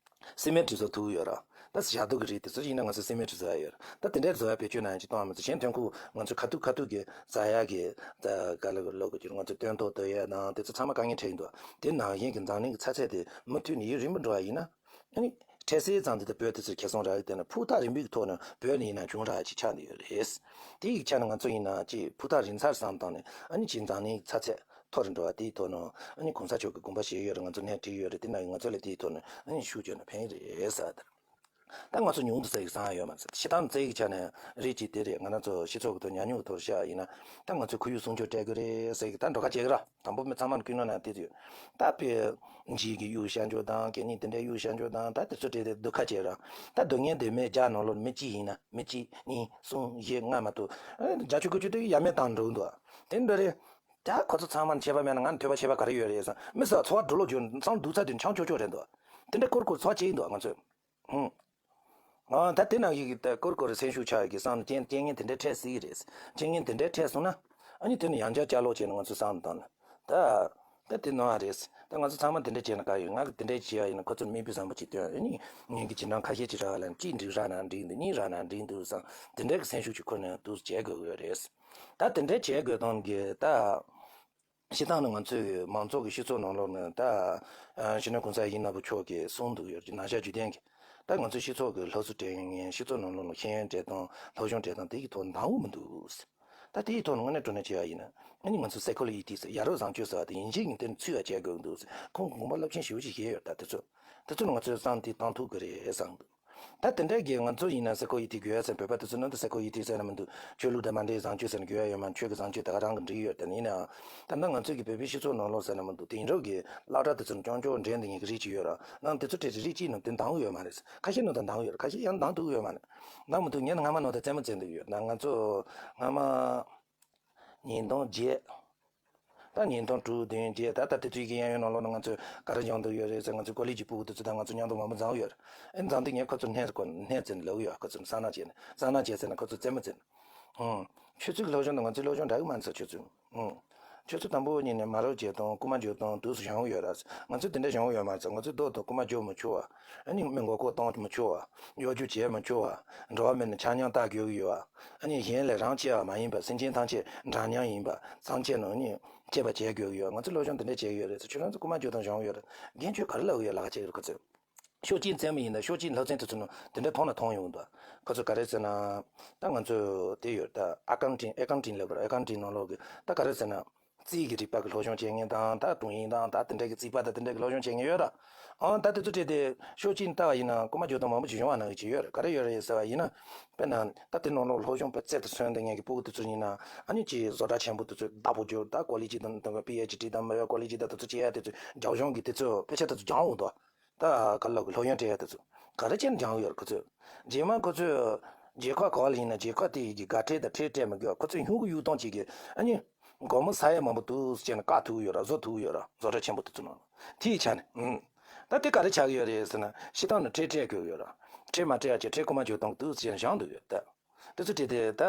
སི་མེན་ཊི་བཟོ་ཐུབ་ཡོད་ར། ད་ཞག་སྡོད་ཀྱི་རིགས་དེ་ཚོ་ཡིན་ན་ང་ཚོ་སི་མེན་ཊི་བཟོ་ཡ་ཡོད་ར། ད་དེ་འདྲའི་བཟོ་ཡ་བེད་སྤྱོད་ནང་ཅིག་གཏོང་བ་མ་ཚད་གཞན་ཐོན་ཁུངས་ང་ཚོ་ཁ་ཐུག་ཁ་ཐུག་གི་ཟ་ཡ་གི་ད་ག་ལ་ལོག་གི་ཅིག་ང་ཚོ་སྟོན་ཐོག་སྟོན་ཡ་དང་དེ་ཚོ་ཚང་མ་དཀའ་ངལ་འཕྲད་ཀྱི་འདུག་དེ་ནང་བཞིན་གྱི་འཛམ་གླིང་གི་ཚ་ཚད་དེ་མུ་མཐུད་ནས་ཡུན་རིང་པོ་འགྲོ་བ་ཡིན་ན། ཨ་ནི་འཕྲལ་སེལ་ཙམ་དེ་ད་བོད་དེ་ཚོར་ཁེ་བཟང་རག་གི། དེ་ནི་ཕུགས་ཐག་རིང་པོའི་ཐོག་ནས་བོད་ནས་ཡིན་ན་གྱོང་རག་ཡ་ཅིག་ཆགས་བསྡད་ཡོད་རེད། དེ་ཡི་ཆ་ནས་ང་ཚོ་ཡིན་ན་ཅིག་ཕུགས་ཐག་རིང་ཚར་བསམ་བཏང་ནས་ཨ་ནི་ཅིག་འཛམ་གླིང་གི་ཚ་ཚད་མཐོ་རུ་འགྲོ་བ་དེའི་ཐོག་ནས་ཨ་ནི་གོང་ས་མཆོག་གི་དགོངས་པ་བཞེས་ཡོད་རེད། ང་ཚོ་སྣེ་ཁྲིད་ཡོད་རེད། དེ་ནང་ང་ཚོ་ལ་དེའི་ཐོག་ནས་ཨ་ནི་ཤུགས་བརྒྱབ་ན་ཕན་གྱི་རེད་ཟེར་བ་དེ་རེད། ད་ང་ཚོ་ཉུང་དུ་བཙལ་གྱི་བསམ་ཡ་ཡོད་མ་རེད། སྤྱིར་བཏང་བཙལ་གྱི་ཆ་ནས་རེད་ཅིག་དེ་རེད། ང་རང་ཚོ་སྤྱི་ཚོགས་ཀྱི་ཐོག་ཉམས་མྱོང་གི་ཐོག་བཤད་ཡིན་ན། ད་ང་ཚོས་ཁོར་ཡུག་སྲུང་སྐྱོབ་སྤྲད་དགོས་རེད་ཟེར་གྱི་ད་འགྲོ་ཁ་བྱེད་ཀྱི་ར། དང་པོ་མི་ཚང་མ་ལ་ཀུན་སློང་ནང་དེ་ཡོད། ད་དཔེ་འཇིགས་ཀྱི་གཡུག་བཤའ་འཇོག་དང་གད་སྙིགས་དེ་འདྲའི་གཡུག་བཤའ་འཇོག་དང་ད་དེ་ཚོ་བྲིས་ཏེ་སྡུག་ཁ་བྱེད་ར། ད་སྡུག་བསྔལ་དེ་མི་བརྒྱ་ནང་ལོགས་མི་གཅིག་ཡིན་ན་མི་གཅིག་གཉིས་གསུམ་བཞི་ལྔ་མ་གཏོགས་བརྒྱ་ཆ་དགུ་བཅུ་དེ་ཡ་མེད་བཏང་འགྲོ་གི་འདུག་དེ་འདྲ་རེད། ད་ཁོ་ཚོ་ཚང་མ་ནས་ཆད་པ་མེད་ན་ང་ནས་ཐོས་པ་ཤེས་པ་ག་རེ་ཡོད་རེད་བསམ། མི་ཟེར་བ་འཚོ་བ་འགྲོ་ལོག་བརྗོད་བསམ་སྡུག་ཚ་དེ་འཆང་ཆོག་ཆོག་རེད་འདུག་དེ་འདྲ་སྐོར་སྐོར་འཚོ་བ་བྱེད་ཀྱི་འདུག་ང་ཚོས། ཧུང་། ཨ་ད་དེ་ནང་བཞིན་གྱི་ད་ཀོར་ཀོར་སེམས་ཤུགས་ཆག་ཡོད་ཀྱི་བསམ་ནས་རྐྱེན་རྐྱེན་ངན་དེ་འདྲའི་འཕྲད་སྲིད་ཀྱི་རེད། རྐྱེན་ངན་དེ་འདྲའི་འཕྲད་སོང་ན། ཨ་ནི་དེ་ནི་ཡང་བསྐྱར་བསྐྱར་ལོག་བྱས་ནས་ང་ཚོ་བསམ་བཏང་ན། ད། ད་དེ་ནང་ཨ་རེད། ད་ང་ཚོ་ཚང་མ་དེ་འདྲ་བྱས་ན་དགའ་ཡོད། ང་གི་དེ་འདྲ་བྱས་ཡ་ཡིན་ན་ཁོ་ཚོར་མིག་དཔེ་བཟང་པོ་ཅིག་སྟོན། ཨ་ནི་ངེད་ཀྱི་བྱེད་སྟངས་ཁ་ཤས་ཅིག་རག་ལ་གཅིག་འགྲིག་རག་ན་འགྲིག་འདུག་གཉིས་རག་ན་འགྲིག་འདུག་བསམ། དེ་འདྲའི་གི་སེམས་ཤུགས་ཅིག་ཁུར་ནས་འདུག་བྱེད་དགོས་ཀྱི་ཡོད་རེད། ད་དེ་འདྲའི་བྱེད་དགོས་སྟངས་ཀྱི་ད། སྤྱིར་བཏང་ནི་ང་ཚོའི་མང་ཚོགས་ཀྱི་སྤྱི་ཚོགས་ནང་ལོགས་ནས་ད་སྤྱི་ནོར་གོང་ས་ཡིད་བཞིན་ནོར་བུ་མཆོག་གིས་གསུངས་འདུག་ཡོད་ཀྱི་ནང་བཞིན་བརྒྱུད་ལྡན་གྱི་ད་ང་ཚོའི་སྤྱི་ཚོགས་ཀྱི་སློབ་གསོ་སྤྲད་མཁན། སྤྱི་ཚོགས་ནང་ལོགས་ནས་ཤེས་ཡོན་སྤྲད་སྟངས་སློབ་སྦྱོང་སྤྲད་སྟངས་དེ་གི་ཐོག་འདང་བོ་མི་འདུག་ད་དེའི་ཐོག་ནས་དངོས་གནས་དྲང་གནས་བྱས་པ་ཡིན་ན་ཨ་ནི་ང་ཚོ་སའི་ཀོ་ལོ་ཇི་ཟེར་ཡ་རབས་བཟང་སྤྱོད་ཟེར་བ་དེ་ཡིན་གཅིག་མིན་གཅིག་དེར་ཚུད་པ་བྱེད་དགོས་ཀྱི་འདུག་ཁོང་གི་དགོངས་པ་རླབས་ཆེན་ཞེ་པོ་ཅིག་བཞེས་ཡོད། ད་དེ་ཚོ་དེ་ཚོ་ནི་ང་ཚོས་བསམ་དེ་བཏང་ཐུབ་ཀྱི་རེད་བསམ་འདུག་ད་དེ་འདྲ་གི་ང་ཚོ་ཡིན་ན་སའི་ཀོ་ལོ་ཇི་དགོས་ཡ་ཟེར། བོད་པ་དེ་ཚོ་ནང་དུ་སའི་ཀོ་ལོ་ཇི་ཟེར་ན་མི་འདུག་ཆོས་ལུགས་དང་མ་འདྲེས་བཟང་སྤྱོད་ཟེར་ན་དགོས་ཡ་ཡོད་མ། ཆོས་ཀྱི་བཟང་སྤྱོད་ད་ག་རང་གི་འགྲིག་ཡོད། དེ་ཡིན་ནའང་ད་ལྟ་ང་ཚོའི་གི་བོད་པའི་སྤྱི་ཚོགས་ནང་ལོགས་ཟེར་ན་མི་འདུག་དེང་རབས་ཀྱི་སློབ་གྲྭ་དེ་ཚོ་ནང་རྐྱང་རྐྱང་འདྲེན་འདི་ངེད་ཀྱི་རིགས་ཅིག་ཡོད་ར། ནང་དེ་ཚོ་ཁྲིད་རིགས་གཅིག་ནང་དེ་འདང་ཡོད་མ་རེད། ཁ་ཤས་ནང་དེ་འདང་ཡོད་རེད། ཁ་ཤས་ཡང་འདང་ཐུབ་ཡོད་མ་རེད། འདང་མི་ཐུབ། ངས་ནི་སྔ་མ་ནང་དེ་རྩེད་མོ་རྩེ་འདུག་ཡོད། ད་ང་ཚོ་སྔ་མ། ཉིས་སྟོང་བརྒྱད། ད་ཉིས་སྟོང་དྲུག་བདུན་བརྒྱད། ད་ད་དེ་དུས་ཀྱི་གཡས་གཡོན་ནང་ལོགས་ན་ང་ཚོས་ག་རེ་སྦྱོང་འདུག་ཡོད་རེད་ཟེར། ང་ཚོའི་ཀོ་ལེ་ཇི་ཕྲུ་གུ་དེ་ཚོ་དང་ང་ཚོ་མཉམ་དུ་མང་པོ་འཛོམས་ཡོད་རེད། ཨེ་འཛོམས་དུས་ངས་ཁོ་ཚོར་སྣེ་ཁོ་སྣེ་བཙལ་ནས་ལབ་ཡོད། ཁོ་ཚོར་སང་ནག་བྱས་ནས། སང་ནག་བྱས་ཟེར་ན་ཁོ་ཚོ་རྩེད་མོ་རྩེ་ནས། ཨང་། ཁྱོད་ཚོའི་སློབ་སྦྱོང་དང་ང་ཚོའི་སློབ་སྦྱོང་འདྲ་གི་མ་རེད་ཟེར། ཁྱོད་ཚོས། ཨང་། ཁྱོད་ཚོ་དང་པོ་ཉིད་ནས་མ་རོགས་བྱེད་དང་རྐུ་མ་རྒྱག་དང་དུས་སུ་སྦྱང་གི་ཡོད་རེད། ང་ཚོས་དེ་འདྲ་སྦྱང་གི་ཡོད་མ་རེད་ཟེར། ང་ཚོས་རྡོ་དང་རྐུ་མ་རྒྱག་མི་ཆོག་པ། ཨ་ནི་མི་མགོ་སྐོར་གཏོང་མི་ཆོག་པ། གཡོ་སྒྱུ་བྱེད་མི་ཆོག་པ། འགྲོ་བ་མི་ནི་ཆ་མཉམ་ལྟ་དགོས་ཀྱི་ཡོད་པ། ཨ་ནི་གཞན་ལས་རང་གཅེས་པ་མ་ཡིན་པ། སེམས་ཅན་ཐམས་ཅད་འདྲ་མཉམ་ཡིན་པ། ཐམས་ཅད་ནང་ནི་གཅེས་པ་བྱེད་དགོས་ཀྱི་ཡོད། ང་ཚོས་སློབ་སྦྱོང་དེ་འདྲ་བྱེད་ཀྱི་ཡོད་རེད་ཟེར། ཁྱོད་རང་ཚོ་རྐུ་མ་རྒྱག་དང་སྦྱང་གི་ཡོད་རེད། རྒན་ཁྱོད་ག་རེ་ལབ་ཀྱི་ཡོད། ལག་ཆེ་གི་རེད། ཁོ་ཚོས་ཤོག་གཅིག་རྩེད་མོ་ཡིན་ད། ཤོག་གཅིག་སློབ་ཚན་དེ་ཚོ་ནང་དེ་འདྲ་མཐོང་ན་མཐོང་ཡོང་འདུག་ཁོ་ཚོ་ག་རེ་ཟེར་ན། ད་ང་ཚོ་དེ་ཡོད་ད། ཨ་ཀའུན་ཊིང་། ཨེ་ཀའུན་ཊིང་ལབ་དགོས་རེད། ཨེ་ཀའུན་ཊིང་ནང་ལོགས་ཀྱི་ད་ག་རེ་ཟེར་ན། རྩིས་ཀྱི་རིག་པ་གི་སློབ་སྦྱོང་བྱེད་མཁན་དང་། ད་དྲུང་ཡིག་དང་ད་དེ་འདྲ་གི་རྩིས་པ་དང་དེ་འདྲ་གི་སློབ་སྦྱོང་བྱེད་མཁན་ཡོད་ར། ཨང་། ད་དེ་ཚོ་བྲིས་ཏེ་ཕྱོགས་གཅིག་ནས་ལྟ་བ་ཡིན་ན་རྐུ་མ་འཇོག་སྟངས་མང་པོ་ཅིག་ཡོང་བ་ནང་བཞིན་ཅིག་ཡོད་རེད། ག་རེ་ཡོད་རེད་ཟེར་བ་ཡིན་ན། དཔེར་ན་ད་དེ་ནང་ལོགས་སློབ་སྦྱོང་དཔེ་རྩལ་དུ་སོན་བསྡད་མཁན་གྱི་སྤུ་གུ་དེ་ཚོ་ཡིན་ན། ཨ་ནི་ཅིག་བཟོ་གྲྭ་ཆེན་པོ་དེ་ཚོའི་བདག་པོ་རྒྱུ། ད་ཀོ་ལེ་ཇི་དང་དང་པི་ཨེཆ་ཌི་དང་མེད་པའི་ཀོ་ལེ་ཇི་དང་དེ་ཚོ་བྱེད་ཡ་དེ་ཚོ། རྒྱབ་ལྗོངས་ཀྱི་དེ་ཚོ་དཔེ་ཆ་དེ་ཚོ་སྦྱང་འོང་དོ། ད་ག་ལ་གི་སློབ་ཡོན་སྤྲད་ཡ་དེ་ཚོ་ག་རེ་བྱས་ནས་སྦྱང་ཡོད་རེད། ཁོ་ཚོས་རྗེས་མ་ཁོ་ཚོས་རྒྱལ་ཁབ་ག་བ་ལ་ཡིན་ན་རྒྱལ་ཁབ་དེ་ཡི་གི་དགའ་ཁྲལ་དང་ཁྲལ་སྤྲད་མི་དགོས། ཁོ་ཚོས་ཉུང་གི་གཡུག་གཏོང་བྱེད་ཀྱི། ཨ་ནི་སྒོར་མོ་ས་ཡ་མང་པོ་འདུག་ཟེར་ནས་བཀག་ཐུབ་ཀྱི་ཡོད་ར། བཟོ་ཐུབ་ཀྱི་ཡོད་ར། བཟོ་གྲྭ་ཆེན་པོ་དེ་ཚོ་ནང་ལ་དེའི་ཆ་ནས། ཨང་། ད་དེ་ག་རེ་ཆགས་ཀྱི་ཡོད་རེད་ཟེར་ན། སྤྱིར་བཏང་ནས་ཁྲལ་སྤྲད་དགོས་ཀྱི་ཡོད་ར། ཁྲལ་མ་སྤྲད་ཡ་ཅིག་ཁྲལ་རྐུ་མ་འཇོག་གཏོང་གི་འདུག་ཟེར་ནས་བཞག་འདུག་ཡོད་ད། དེ་ཚོ་བྲིས་ཏེ་ད།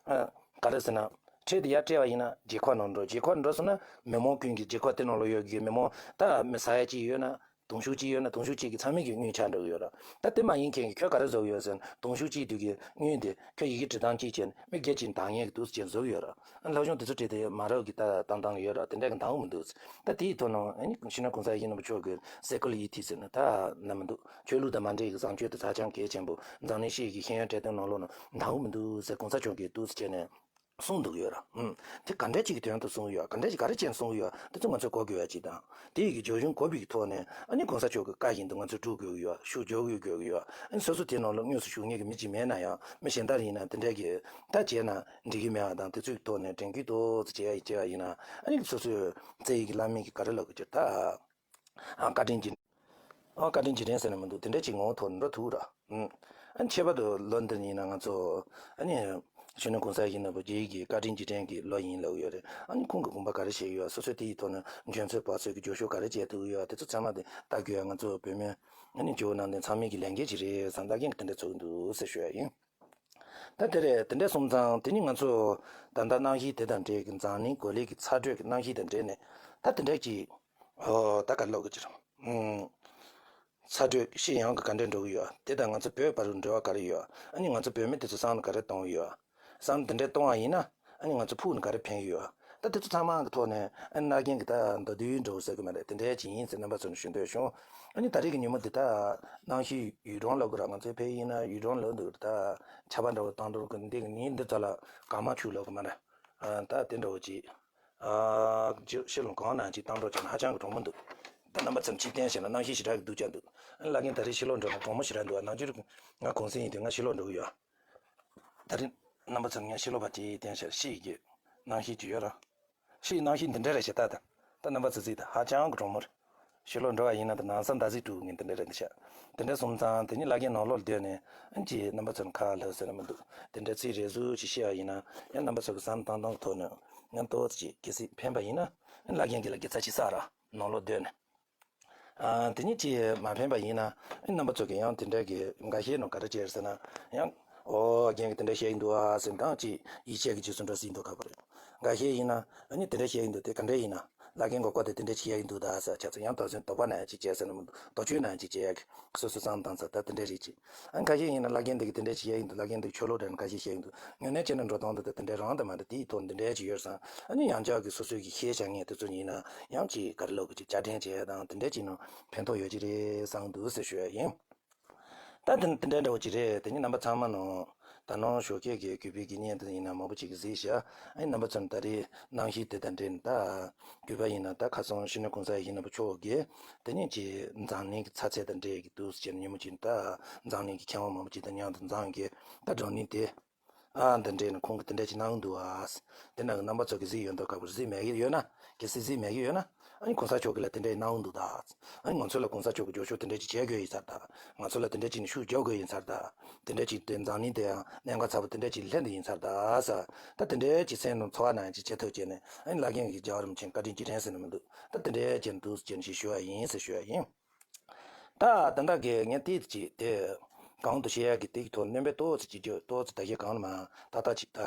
ཨ། ག་རེ་ཟེར་ན། ཁྲལ་དེ་ཡར་སྤྲད་པ་ཡིན་ན་རྒྱལ་ཁབ་ནང་འགྲོ། རྒྱལ་ཁབ་འགྲོ་སོང་ན་མི་མང་ཀུན་གྱི། རྒྱལ་ཁབ་དེ་ནང་ལ་ཡོད་ཀྱི་མི་མང་། ད་མི་ས་ཡ་གཅིག་ཡོད་ན། དུང་ཕྱུར་གཅིག་ཡོད་ན། དུང་ཕྱུར་གཅིག་གི་ཚང་མའི་གི་དངུལ་ཆགས་འགྲོ་གི་ཡོད་ར། ད་དེ་མ་ཡིན་མཁན་གྱི་ཁྱོད་ག་རེ་བཟོ་གི་ཡོད་ཟེར་ན། དུང་ཕྱུར་གཅིག་དེ་གི་དངུལ་དེ་ཁྱོད་ཡི་གེ་འབྲི་སྟངས་གཅིག་བྱས་ནས་མི་བརྒྱད་ཅིག་འདང་ངེས་ཀྱི་འདུག་ཟེར་བཟོ་གི་ཡོད་ར། སློབ་སྦྱོང་དེ་ཚོ་བྲིས་ཏེ་མ་རབས་ཀྱི་ད་བཏང་བཏང་གི་ཡོད་ར། དེ་འདྲ་གི་འདང་གི་མི་འདུག། ད་དེའི་ཐོག་ནས་ཨ་ནི་སྤྱི་ནོར་གོང་ས་ཡིན་ནོར་བུ་མཆོག་གི་སེ་ཀུ་ལར་ཡི་ཊི་ཟེར་ནས་ད་ནི་མི་འདུག། ཆོས་ལུགས་དང་མ་འབྲེལ་གྱི་བཟང་སྤྱོད་དེ་ཧ་ཅང་གལ་ཆེན་པོ། འཛམ་གླིང་སྤྱི་ཡི་གི་ཤེས་ཡོན་སྤྲད་སྟངས་ནང་ལོགས་ནས་འདང་གི་མི་འདུག་ཟེར་གོང་ས་མཆོག་གིས་འདུག་ཟེར་བྱས་ནས་གསུངས་འདུག་ཡོད་ར། ཨུམ། དེ་ག་འདྲ་ཅིག་གི་དོན་དུ་གསུངས་ཡོད། ག་འདྲ་ཅིག་ག་རེ་བྱས་ནས་གསུངས་ཡོད། དེ་ཚོ་ང་ཚོས་གོ་དགོས་ཡ་ཅིག་དང་། དེ་ཡི་གི་རྒྱབ་ལྗོངས་གོ་བའི་གི་ཐོག་ནས་ཨ་ནི་གོང་ས་མཆོག་གི་བཀའ་བཞིན་དུ་ང་ཚོས་སྒྲུབ་དགོས་ཀྱི་ཡོད། ཤུགས་རྒྱག་དགོས་ཀྱི་ཡོད། ཨ་ནི་སོ་སོ་དེ་ནང་ལ་དངོས་སུ་ཞུགས་མཁན་གྱི་མི་ཅིག་མེད་ན་ཡང་། མི་གཞན་དག་ཡིན་ན་དེ་འདྲ་གི་ད་བྱས་ན་འགྲིག་གི་མེད་པ་དང་། དེ་ཚོའི་ཐོག་ནས་དྲན་སྐུལ་ཏོག་ཙམ་བྱས་ཡ་བྱས་པ་ཡིན་ན། ཨ་ནི་སོ་སོའི་བཙན་བྱོལ་གྱི་བླ་མའི་གི་ག་རེ་ལབ་དགོས་ཀྱི་རེད་ད། ཨ། བཀའ་དྲིན་གྱི། ཨ། བཀའ་དྲིན་རྗེས་དྲན་ཟེར་ན་མི་འདུག། དེ་འདྲ་ཅིག་ངོ་བོ་ཐོག་ནས་འགྲོ་ཐུབ་ར། ཨུམ། ཨ་ནི་ཁྱད་པར་དུ་ལོ་འདི་ཡིན་ན་ང་ཚོ། ཨ་ནི་སྤྱི་ནོར་གོང་ས་ཡིན་ནོར་བུ་རྗེ་ཡིས་ཀྱི་བཀའ་དྲིན་རྗེས་དྲན་གྱི་ལོ་ཡིན་ལབ་ཡོད་རེད། ཨ་ནི་ཁོང་གི་དགོངས་པ་ག་རེ་བཞེས་ཡོད། སོ་སོས་དེ་ཡི་ཐོག་ནས་འཇོན་ཚོད་དཔག་ཚོད་ཀྱི་རྒྱབ་སྐྱོར་ག་རེ་བྱས་ཐུབ་ཡོད། དེ་ཚོ་ཚང་མ་དེ་ལྟ་དགོས་ཡ་ང་ཚོ་བོད་མི། ཨ་ནི་ཇོ་བོ་ནང་བསྟན་ཚང་མའི་གི་ལས་འགན་ཅིག་རེད་བསམ། ལྟ་མཁན་གྱི་དེ་འདྲ་ཚོགས་ཀྱི་འདུག་ཟེར་ཞུ་ཡ་ཡིན། ད་དེ་རེད། དེ་འདྲ་སོང་ཙང་དེ་ནི་ང་ཚོ་ད་ལྟ་གནང་གཞི་དེ་དང་འབྲེལ་གྱི། འཛམ་གླིང་གོ་ལའི་གི་ཚ་དྲོད་ཀྱི་གནང་གཞི་དང་འབྲེལ་ནས། ད་དེ་འདྲ་ཅིག། ཨོ། ད་ག་ལབ་དགོས་ཀྱི་རེད། ཨུམ། ཚ་དྲོད་ཤེས་ཡོན་གྱི་ག་འདྲ་འགྲོ་གི་ཡོད། དེ་དང་ང་ཚོ་བོད་བར་དུ་འབྲེལ་བ་ག་རེ་ཡོད། ཨ་ནི་ང་ཚོ་བོད་མི་དེ་ཚོ་བསམ་བློ་ག་རེ་གཏོང་གི་ཡོད། བསམ་བློ་དེ་འདྲ་གཏོང་བ་ཡིན་ན། ཨ་ནི་ང་ཚོ་ཕུགས་ནས་ག་རེ་ཕན་གྱི་ཡོད། ད་དེ་ཚོ་ཚང་མ་གི་ཐོག་ནས། ཨ་ནི་ན་རྒན་གྱི་ད་མདོར་བསྡུས་འདྲ་བོ་ཟེར་གི་མ་རེད། དེ་འདྲ་ཅིག་ཡིན་ཟེར་རྣམ་པ་ཚོ་ནས་ཞུ་འདོད་བྱུང་། ཨ་ནི་ད་རེས་ཀྱི་ཉིན་མོ་འདི་ད་གནང་གཞི་ཡུལ་གྲོང་ལབ་དགོས་ར། ང་ཚོའི་ཕ་ཡུལ་ཡིན་ན་ཡུལ་གྲོང་ལབ་འདུག། ད་ཆར་པ་འདྲ་བོ་བཏང་འགྲོ་གི། འདི་གི་ཉིན་འདི་ཚོ་ལ་གང་མ་ཕྱུགས་ལབ་གི་མ་རེད། ཨ། ད་དེ་འདྲ་བོ་ཅིག། ཨ། ཕྱི་ལོགས་གང་ནས་ཅིག་བཏང་འགྲོ་བྱས་ན་ཧ་ཅང་གི་གྲོང་མོ་འདུག། ད་རྣམ་པ་ཚོ་ཅིག་བསྟན་བྱས་ན། གནང་གཞི་ཞེ་དྲག་གི་སྡུག་ཅག་འདུག། བླ་རྒན་ད་རེས་ཕྱི་ལོགས་འགྲོ་ན་གྲོང་མོ་ཞེ་དྲག་འདུག། ཨ། ནང་ཆོས་རིག། ང་གུང་སེང་ཡིན་དུས་ང་ཕྱི་ལོགས་འགྲོ་གི་ཡོད། ད་རེས་རྣམ་པ་ཚོ་ངས་ཕྱི་ལོགས་པ་དེ་བསྟན་བྱས། ཕྱི་ཡི་གི་གནང་གཞི་ཅིག་ཡོད་ར། ཕྱི་ཡི་གནང་གཞི་འདི་འདྲ་རེད་ཤག། ད་ད་ད་རྣམ་པ་ཚོ་གཟིགས་དང་། ཧ་ཅང་གི་གྲོང་མོ་རེད། ཕྱི་ལོགས་འགྲོ་བ་ཡིན་ན་ད་ན་བཟའ་ཟླ་ཟིག་དཀྲུག་ངས་འདི་འདྲ་རེད་འདི་ཤག། དེ་འདྲ་སོང་ཙང་དེ་ནི་བླ་རྒན་ནང་ལོགས་སྡོད་ནས། ཨ་ནི་ཅིག་རྣམ་པ་ཚོར་ཁ་ལྷག་ཟེར་ན་མི་འདུག། དེ་འདྲ་ཚིག་རེ་ཟུང་ཅིག་བཤད་པ་ཡིན་ན། ཡང་རྣམ་པ་ཚོ་གི་བསམ་བློ་བཏང་སྟངས་ཐོག་ནས་ཡང་ཏོག་ཙམ་ཅིག་གལ་སྲིད་ཕན་པ་ཡིན་ན། ཨ་ནི་བླ་རྒན་གྱིས་ལ་དགེ་རྩ་ཅིག་བསགས་ར། ནང་ལོགས་སྡོད་ནས། ཨ། དེ་ནི་ཅིག་མ་ཕན་པ་ཡིན་ན། ཨ་ནི་རྣམ་པ་ཚོ་གིས་ཡང་དེ་འདྲ་གི་འགའ་ཤས་ནང་ག་རེ་བྱས་ཟེར་ན། ཡང་། ཨོ། རྒན་གྱིས་དེ་འདྲ་བཤད་ཀྱི་འདུག་ཨ་ཟེར་ནས་ད་ཅིག་ཡིད་ཆེས་ཀྱི་རྗེས་སུ་འགྲོ་སྲིད་མདོག་ཁ་པོ་རེད། འགའ་ཤས་ཡིན་ན། ཨ་ནི་དེ་འདྲ་བཤད་ཀྱི་འདུག། དེ་ག་འདྲ་ཡིན་ན། བླ་རྒན་གྱི་སྐོར་དེ་དེ་འདྲ་ཅིག་བཤད་ཀྱི་འདུག་ད་ཟེར་བྱས་ཙང་། ཡང་དོགས་ཟོན་དོགས་པ་ན་ཡང་ཅིག་བྱས་ཟེར་ན་མི་འདུག། དོགས་གཅོད་ན་ཡང་ཅིག་བྱས་ཡ་གི། སོ་སོ་བསམ་བཏང་ཚར། ད་དེ་འདྲ་རེད་ཅིག། ཨ། འགའ་ཤས་ཡིན་ན་བླ་རྒན་འདི་གིས་དེ་འདྲ་ཅིག་བཤད་ཀྱི་འདུག། བླ་རྒན་འདི་ཆོས་ལུགས་འདྲ་ན་འགའ་ཤས་བཤད་ཀྱི་འདུག། དངོས་གནས་བྱས་ན་འགྲོ་སྟངས་འདི་ད་དེ་འདྲ་རང་ད་མ་རེད། དེའི་ཐོག་འདི་འདྲ་ཅིག་ཡོད་བསམ། ཨ་ནི་ཡང་བསྐྱར་གྱི་སོ་སོའི་གི་ཤེས་བྱ་ངས་དེ་ཚོ་ཡིན་ན་ཡང་ཅིག་ག་རེ་ལབ་དགོས་ཀྱི། བསྐྱར་དྲན་བྱས་ཡ་དང་དེ་འདྲ་ཅིག་ནང་ཕན་ཐོགས་ཡོད་ཀྱི་རེད་བསམ་གྱི་འདུག་ཟེར་ཞུ་ཡ་ཡིན། ད་དེ་དེ་འདྲ་འདྲ་བོ་ཅིག་རེད། དེ་ནི་རྣམ་པ་ཚང་མ་ནང་། ད་ནང་ཞོགས་ཀས་ཀྱི་གུས་པའི་དགེ་བསྙེན་དེ་ཡིན་ན་མང་པོ་ཅིག་གིས་གཟིགས་ཤག། ཨ་ནི་རྣམ་པ་ཚོ་ནི་ད་རེས་གནང་གཞི་དེ་དང་འབྲེལ་ནས། ད་གུས་པ་ཡིན་ན་ད་ཁ་སང་སྤྱི་ནོར་གོང་ས་ཡིན་ནོར་བུ་མཆོག་གིས་དེ་ནས་ཀྱི་འཛམ་གླིང་གི་ཚ་ཚད་དང་འབྲེལ་གྱི་འདུག་ཟེར་ནས། ཉིན་མོ་གཅིག་ད་འཛམ་གླིང་གི་མཁས་དབང་མང་པོ་ཅིག་དང་མཉམ་དུ་འཛོམས་ཀྱི། ད་དྲང་ནས་དེ། ཨ། འདི་འདྲས་ནས་ཁོང་གིས་དེ་འདྲས་ཅིག་གནང་འདུག་ཨ། དེ་ནང་གི་རྣམ་པ་ཚོ་གིས་གཟིགས་ཡོད་མདོག་ཁ་པོ། གཟིགས་མེད་ཀྱི་ཡོད་ན། གལ་སྲིད་གཟིགས་མེད་ཀྱི་ཡོད་ན། ཨ་ནི་གོང་ས་མཆོག་གིས་ལ་དེ་འདྲས་གནང་འདུག་ད། ཨ་ནི་ང་ཚོ་ལ་གོང་ས་མཆོག་གིས་རྒྱབ་སྐྱོར་དེ་འདྲས་ཅིག་བྱེད་དགོས་ཡིན་ས་རེད་ད། ང་ཚོ་ལ་དེ་འདྲས་ཅིག་ནས་ཤུགས་རྒྱག་དགོས་ཡིན་ས་རེད་ད། དེ་འདྲས་ཅིག་དེ་འཛམ་གླིང་དེ་ཡང་གནད་འགག་ཚ་པོ་དེ་འདྲས་ཅིག་སླེབས་འདི་ཡིན་ས་རེད་ད་ཟེར། ད་དེ་འདྲས་ཅིག་སེམས་ནང་ཚོར་བ་ནང་ཅིག་བྱེད་ཐུབ་བྱས་ནས། ཨ་ནི་བླ་རྒན་གྱི་རྒྱལ་བ་རིན་པོ་ཆེ་བཀའ་དྲིན་རྗེས་དྲན་ཟེར་ནས་མི་འདུག། ད་དེ་འདྲས་ཅིག་འདུག་ཟེར་ནས་ཞུ་བ་ཡིན་ཟེར་ཞུ་བ་ཡིན། ད་ད་ལྟ་གི་ངས་དེ་ཅིག་དེ་གང་དུ་བཤད་ཡ་གི་དེ་གི་ཐོག་སྣོན་པ་ཏོག་ཙམ་ཅིག་རྒྱུ། ཏོག་ཙམ་ད་གི་གང་ལ་མ་ད་ལྟ་ཅིག་ད།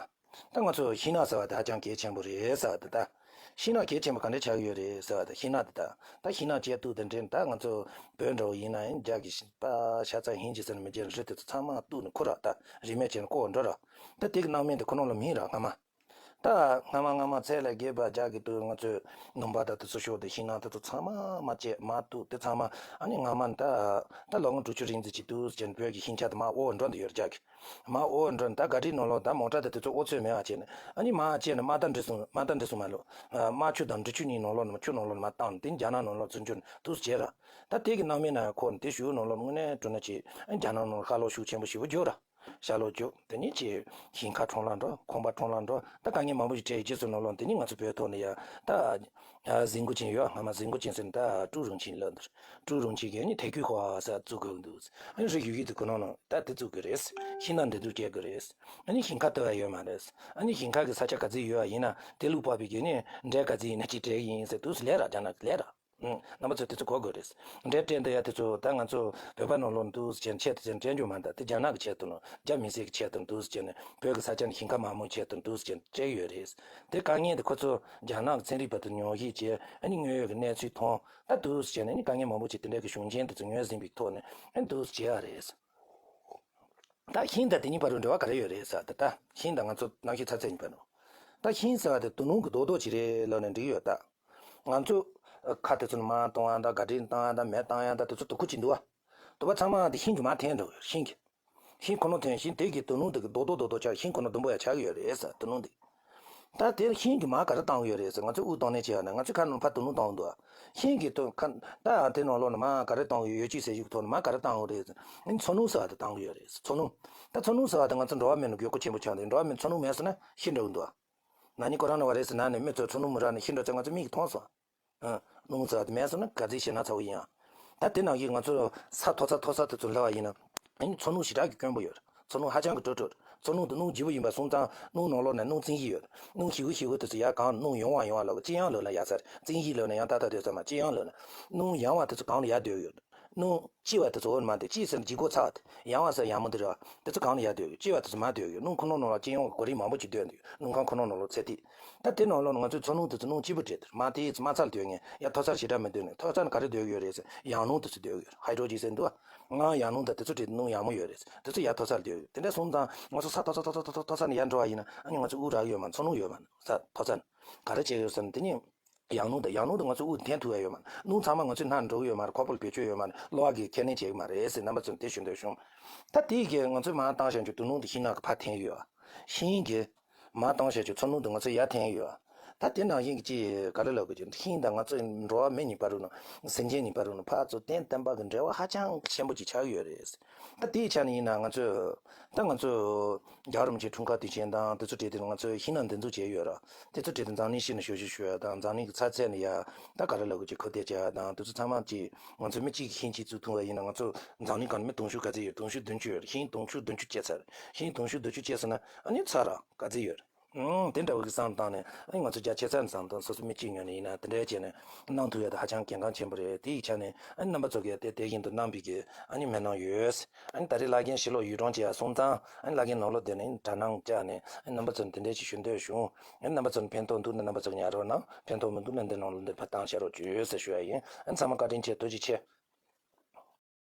ད་ང་ཚོ་ཤིང་ནགས་ཟེར་བ་དེ་ཧ་ཅང་གལ་ཆེན་པོ་རེད་ཟེར་བ་དེ། ད་ཤིང་ནགས་གལ་ཆེན་པོ་ག་འདྲས་ཆགས་ཀྱི་ཡོད་རེད་ཟེར་བ་དེ། ཤིང་ནགས་དེ་ད། ད་ཤིང་ནགས་བཅད་གཏུབ་དེ་འདྲས་ད་ང་ཚོ་བོད་འདྲ་བོ་ཡིན་ན་ཡང་རྒྱ་གི་ཤ་ཚ་ཧིན་ཇི་ཟེར་ནས་མི་བརྗེད་རི་དེ་ཚོ་ཚང་མ་གཏུབ་ནས་ཁུར་ར། ད་རིན་མེད་བྱས་ནས་བཀོག་འགྲོ་ར། ད་དེ་གི་སྣང་མེད་དེ་ཁོ་རང་ལ་མིན་ར་སྔ་མ། ད་སྔ་མ་སྔ་མ་ཚད་ལས་བརྒལ་བ་རྒྱ་གི་དུས་ང་ཚོས་ནོམ་པ་དང་དེ་ཚོ་ཤོར་ཏེ་ཤིང་ནགས་དེ་ཚོ་ཚང་མ་མ་བཅད་མ་གཏུབ་དེ་ཚང་མ་ཨ་ནི་སྔ་མ་ད་ད་ལོ་ངོ་དྲུག་ཅུ་རིང་ཙམ་ཅིག་འདུག་ཟེར་ནས་བོད་ཀྱི་ཤིང་ཆ་དེ་མར་འོར་འགྲོ་འདི་ཡོད་རྒྱ་གི། མར་འོར་འགྲོ་ད་ག་རི་ནང་ལོགས་ད་མོ་ཊ་དེ་དེ་ཚོ་འོ་ཚོད་མེད་པ་བྱས་ནས་ཨ་ནི་མར་བཅད་ནས་མར་ད་འདྲི་སོང་མར་ད་འདྲི་སོང་མ་ལོ། མར་ཆུ་དང་འབྲི་ཆུ་གཉིས་ནང་ལོགས་ནས་ཆུ་ནང་ལོགས་ནས་མར་བཏང་དེ་རྒྱ་ནག་ནང་ལོགས་འཛིན་རྒྱ་ནག་ནང་ལོགས་འཛིན་རྒྱུ་ནི་དུས་བྱས་ར། ད་དེ་གི་སྣང་མེད་ན་ཁོ་ནི་དེ་ཞུ་ནང་ལོགས་དངོས་གནས་དྲང་གནས་ཅིག་རྒྱ་ནག་ནང་ལོགས་ཤ་ལོག་ཤུགས་ཆེན་པོ་ཞེ་པོ་འགྱུར་ར། ཤ་ལོག་རྒྱུག་དེ་ཉིད་ཀྱི་ཞིང་ཁ་ཁྲོམ་ལ་འགྲོ་ཁང་པ་ཁྲོམ་ལ་འགྲོ་ད་དཀའ་ངལ་མང་པོ་ཞིག་འཕྲད་ཡི་རྗེས་སུ་ནང་ལོགས་དེ་ཉིད་ང་ཚོ་བོད་ཐོག་ནས་ཡ་ད་ཟིང་གོ་ཅན་ཡོད་སྔ་མ་ཟིང་གོ་ཅན་ཟེར་ན་ད་ཀྲུའུ་རུང་ཆིན་ལ་འདིར་ཀྲུའུ་རུང་ཆིན་གྱིས་ནི་དེ་ཁུལ་ཁོ་ས་བཙུགས་དགོས་འདུག་ཨ་ནི་རི་ཡུལ་ཡུལ་དུ་ཁོ་ནང་ནང་ད་དེ་བཙུགས་དགོས་རེད། ཤིང་ནགས་འདི་ཚོ་སྐྱེ་དགོས་རེད། ཨ་ནི་ཞིང་ཁ་བཏབ་ཡ་ཡོད་མ་རེད། ཨ་ནི་ཞིང་ཁ་གི་ས་ཆ་ག་ཚོད་ཡོད་པ་ཡིན་ན་དེ་ལུག་པགས་པའི་གི་ནི་འབྲས་ག་ཚོད་ཡིན་ན་ཅི་སྤྲད་ཡིན་ཟེར་དུས་སུ་ལས་ར་རྒྱ་ནག་གི་ལས་ར། ཨང་། རྣམ་པ་ཚོས་དེ་ཚོ་གོ་དགོས་རེད། འབྲས་སྤྲད་འདི་ཡ་དེ་ཚོ་ད་ང་ཚོ་བོད་པ་ནང་ལོགས་འདུག་ཟེར་ཆེད་དུ་ཟེར་སྤྲད་རྒྱུ་མ་འདུག་དེ་རྒྱ་ནག་གི་ཆེད་དུ་ནོ་རྒྱ་མི་སེར་གྱི་ཆེད་དུ་འདུག་ཟེར་ནས་བོད་ཀྱི་ས་ཆ་ནས་ཞིང་ཁ་མ་རྨོས་ཆེད་དུ་འདུག་ཟེར་སྤྲད་ཡོད་རེད། དེ་དཀའ་ངལ་དེ་ཁོ་ཚོ་རྒྱ་ནག་གི་ཚན་རིག་པ་དང་ཉམས་ཞིབ་བྱས་ཨ་ནི་དངོས་ཡོད་ཀྱི་གནས་ཚུལ་མཐོང་ད་འདུག་ཟེར་ནས་ཨ་ནི་དཀའ་ངལ་མང་པོ་ཅིག་དེ་འདྲ་གི་གཞུང་ཆེན་དེ་ཚོ་ངོས་ཟིན་པའི་ཐོག་ནས་ཨ་ནི་འདུག་བྱས་ཡ་རེད། ད་ཤིང་དང་དེ་གཉིས་བར་དུ་འབྲེལ་བ་ག་རེ་ཡོད་རེད་ཟེར་ད་ད་ཤིང་དང་ང་ཚོ་གནམ་གཤིས་ཚ་ཚད་གཉིས་བར་དུ། ད་ཤིང་ཟེར་བ་དེ་དུ་ནུང་གི་རྡོག་རྡོག་ཅིག་རེད་ལབ་ནས་འགྲིག་ཡོད་ད། ང་ཚོ་ཁ་དེ་ཚོ་ནི་མར་གཏོང་ཡ་ད་ག་དྲིན་བཏང་ཡ་ད་མེ་བཏང་ཡ་ད་དེ་ཚོ་དུ་ཁུ་ཅིག་འདུག་བ། དུ་བ་ཚང་མ་དེ་ཤིང་གི་མར་འཐེན་འགྲོ་གི་ཡོད་ཤིང་གི། ཤིང་ཁོ་ནོ་འཐེན་ཤིང་དེ་གི་དུ་ནུང་དེ་གི་རྡོག་རྡོག་རྡོག་རྡོག་ཆགས་ཤིང་ཁོ་ནོ་ཟླུམ་པོ་ཡ་ཆགས་ཀྱི་ཡོད་རེད་ཟེར་དུ་ནུང་དེ། ད་དེར་ཤིང་གི་མར་ག་རེ་བཏང་གི་ཡོད་རེད་ཟེར་ང་ཚོ་དབུགས་གཏོང་ནས་བྱས་ཡ་ན་ང་ཚོ་ཁ་ནང་ཕར་དུ་ནུང་བཏང་འདུག་ཤིང་གི་དུ་ཁ་ད་དེ་ནང་ལོགས་ནས་མར་ག་རེ་བཏང་གི་ཡོད་ཡོད་ཅིག་ཟེར་ཞིག་ཐོག་ནས་མར་ག་རེ་བཏང་གི་རེད་ཟེར་ཨ་ནི་མཚོ་སྣུམ་ཟེར་བ་དེ་བཏང་གི་ཡོད་རེད་མཚོ་སྣུམ། ད་མཚོ་སྣུམ་ཟེར་བ་དེ་ང་ཚོ་འགྲོ་བ་མི་ནི་དགོས་མཁོ་ཆེན་པོ་ཆགས་འདུག་འགྲོ་བ་མི་མཚོ་སྣུམ་མེད་སོང་ན་ཤི་འགྲོ་གི་འདུག་ན་ནིང་ཁོ་རང་ནང་བ་རེད་ཟེར་ན་ནི་མི་ཚོས་མཚོ་སྣུམ་མི་རག་ནས་ཤི་འགྲོ་ཚེ་ང་ཚོ་མིག་གིས་མཐོང་སོང་། ཨ། སྣུམ་ཟེར་བ་དེ་མེད་སོང་ན་ག་ཚོད་ཞེད་སྣང་ཚ་བོ་ཡིན་ཨང་། ད་དེ་ནང་བཞིན་ང་ཚོ་ས་མཐོ་ས་མཐོ་ས་དེ་ཚོ་སླེབས་པ་ཡིན་ན། ཨ་ནི་མཚོ་སྣུམ་ཞེ་དྲག་གི་དཀོན་པོ་ཡོད་རེད། མཚོ་སྣུམ་ཧ་ཅང་གི་སྤྲོ་སྤྲོ་རེད། མཚོ་སྣུམ་དེ་སྣུམ་ལྗིད་པོ་ཡིན་པ་སོང་ཙང་སྣུམ་ནང་ལོགས་ནས་སྣུམ་བཙིར་གྱི་ཡོད་རེད། སྣུམ་ཞེ་པོ་ཞེ་པོ་དེ་ཚོ་ཡར་གང་སྣུམ་ཡང་བ་ཡང་བ་ལབ་གི་ཅི་ཡང་ལོས་ན་ཡར་ཚར་བཙིར་གྱི་ལོས་ན་ཡང་ཏག་ཏག་སྡོད་ས་མ་ཅི་ཡང་ལོས་ན། སྣུམ་ཡང་བ་དེ་ཚོ་གང་ལ་ཡར་སྡོད་ཡོད་རེད། སྣུམ་ལྕི་བ་དེ་ཚོ་འོ་མ་དེ་ལྕི་ཟེར་ན་ལྗིད་ཁོག་ཚ་བ་དེ་ཡང་བ་ཟེར་ཡང་མོ་དེ་རེད་བ། དེ་ཚོ་གང་ལ་ཡར་སྡོད་ཡོད་ལྕི་བ་དེ་ཚོ་མར་སྡོད་ཡོད་སྣུམ་ཁོ་ནོ་ནང་ལ་ལྕི་ཡང་བ་གོ་རིམ་མང་པོ་ཅིག་སྡོད་འདུག་སྣུམ་ཁང་ཁོ་ནོ་ནང་ལ་ཚད་ཐིག་ད་དེ་ནང་ལོགས་ནས་ང་ཚོའི་མཚོ་སྣུམ་དེ་ཚོ་སྣུམ་ལྕི་པོ་སྤྲད་དེ་མར་དེ་ཡིས་མ་ཚར་ལ་སྡོད་ངེས་ཡ་མཐོ་ས་ཞེ་དྲག་མི་སྡོད་ནས་མཐོ་ས་ནས་ག་རེ་སྡོད་ཡོད་རེད་ཟེར་ཡང་སྣུམ་དེ་ཚོ་སྡོད་ཡོད་ཧའི་ཌྲོ་ཇིན་ཟེར་འདུག་བ། ང་ཡང་སྣུམ་དང་དེ་ཚོ་སྤྲད་དེ་སྣུམ་ཡང་མོ་ཡོད་རེད་དེ་ཚོ་ཡ་མཐོ་ས་ལ་སྡོད་ཡོད་དེ་འདྲ་སོང་ཙང་ང་ཚོ་ས་མཐོ་ས་མཐོ་ས་མཐོ་ས་མཐོ་ས་ནས་ཡར་འགྲོ་བ་ཡིན་ན་ཨ་ནི་ང་ཚོ་དབུགས་རག་ཡོད་མ་མཚོ་སྣུམ་ཡོད་མ་ས་མཐོ་ས་ནས་ག་རེ་བྱས་ཡོད་ཟེར་ན་དེ་ནི། ཡང་སྣུམ་དང་ཡང་སྣུམ་དེ་ང་ཚོ་དབུགས་འཐེན་ཐུབ་ཡ་ཡོད་མ་རེད། སྣུམ་ཚང་མ་ང་ཚོའི་སྣ་ནས་འགྲོ་གི་ཡོད་མ་རེད། ཁོག་པ་ལ་བེད་སྤྱོད་ཡོད་མ་རེད། གློ་བ་གིས་ཁས་ལེན་བྱེད་ཀྱི་མ་རེད་ཟེར་རྣམ་པ་ཚོར་དེ་ཞུ་འདོད་བྱུང་། ད་དེ་གིས་ང་ཚོས་མར་བཏང་བཞག་རྒྱུ་དུ་སྣུམ་དེ་ཤིང་ནགས་ཀྱི་ཕར་འཐེན་གྱི་ཡོད། ཤིང་གིས་མར་བཏང་བཞག་རྒྱུ་མཚོ་སྣུམ་དེ་ང་ཚོས་ཡར་འཐེན་གྱི་ཡོད། ད་དེ་ནང་བཞིན་གྱི་ཅིག་ག་རེ་ལབ་དགོས་ཀྱི་ཤིང་དང་ང་ཚོའི་འགྲོ་བ་མི་གཉིས་བར་དུ་ནི་སེམས་ཅན་གཉིས་བར་དུ་ནི་ཕར་ཚུར་གཏན་གཏན་པ་གི་འབྲེལ་བ་ཧ་ཅང་ཆེན་པོ་ཅིག་ཆགས་ཀྱི་ཡོད་རེད། ད་དེའི་ཆ་ནས་ཡིན་ན་ང་ཚོས་ད་ང་ཚོས་རྒྱལ་བ་རིན་པོ་ཆེའི་འཁྲུངས་སྐར་དུས་ཆེན་དང་དེ་ཚོ་འབྲེལ་ཏེ་ང་ཚོས་ཤིང་ནགས་འདི་ཚོ་བྱས་ཡོད་ར། དེ་ཚོ་འབྲེལ་ཏེ་འཛམ་གླིང་སྤྱི་ནས་ཞབས་ཞུ་ཞུ་ཡ་དང་འཛམ་གླིང་གི་ཚ་ཚད་ནས་ཡ་ད་ག་རེ་ལབ་དགོས་ཀྱི་ཁ་གཏད་བཅག་ཡ་དང་དེ་ཚོ་ཚང་མ་ཅིག་ང་ཚོས་མི་གཅིག་གིས་ཤིང་གཅིག་བཙུགས་ཐུབ་པ་ཡིན་ན་ང་ཚོ་འཛམ་གླིང་སྒང་ནས་མི་དུང་ཕྱུར་ག་ཚོད་ཡོད་དུང་ཕྱུར་བདུན་ཅུ་ཡོད་རེད། ཤིང་དུང་ཕྱུར་བདུན་ཅུ་བཅད་ཚར་རེད། ཤིང་དུང་ཕྱུར་བདུན་ཅུ་བཅད་སོང་ན་ཨ་ནི་ཚར་ར་ག་ཚོད་ཡོད་རེད། ཨང་། དེ་འདྲ་བོ་གི་བསམ་བཏང་ནས་ཨ་ནི་ང་ཚོ་རྒྱ་ཆེ་ཚད་ནས་བསམ་བཏང་སོ་སོ་མི་གཅིག་ངོས་ནས་ཡིན་ན་དེ་འདྲ་བྱས་ནས་གནང་ཐུབ་ཡ་དེ་ཧ་ཅང་གལ་འགངས་ཆེན་པོ་རེད། དེ་ཡི་ཆ་ནས་ཨ་ནི་རྣམ་པ་ཚོ་གིས་དེ་དེ་བཞིན་དུ་གནང་བའི་གི་ཨ་ནི་སྨོན་ལམ་ཡོད། ཨ་ནི་ད་རེས་བླ་རྒན་ཕྱིར་ལོག་ཡུལ་གྲོང་བྱས་ཡ་སོང་ཙང་ཨ་ནི་བླ་རྒན་ནང་ལོགས་བསྡད་ནས་དྲ་སྣང་བཅག་ནས་ཨ་ནི་རྣམ་པ་ཚོ་ནས་དེ་འདྲ་ཞིག་ཞུ་འདོད་བྱུང་། ཨ་ནི་རྣམ་པ་ཚོ་ནས་ཕན་ཐོགས་འདུག་ན་རྣམ་པ་ཚོ་གིས་ཉར་རོགས་གནང་། ཕན་ཐོགས་མི་འདུག་ན་འདི་ནང་ལོགས་འདིར་ཕར་བཏང་བཞག་རོགས་བྱོས་ཟེར་ཞུ་ཡ་ཡིན། ཨ་ནི་ཚང་མ་བཀའ་དྲིན་ཆེ། ཐུགས་རྗེ་ཆེ།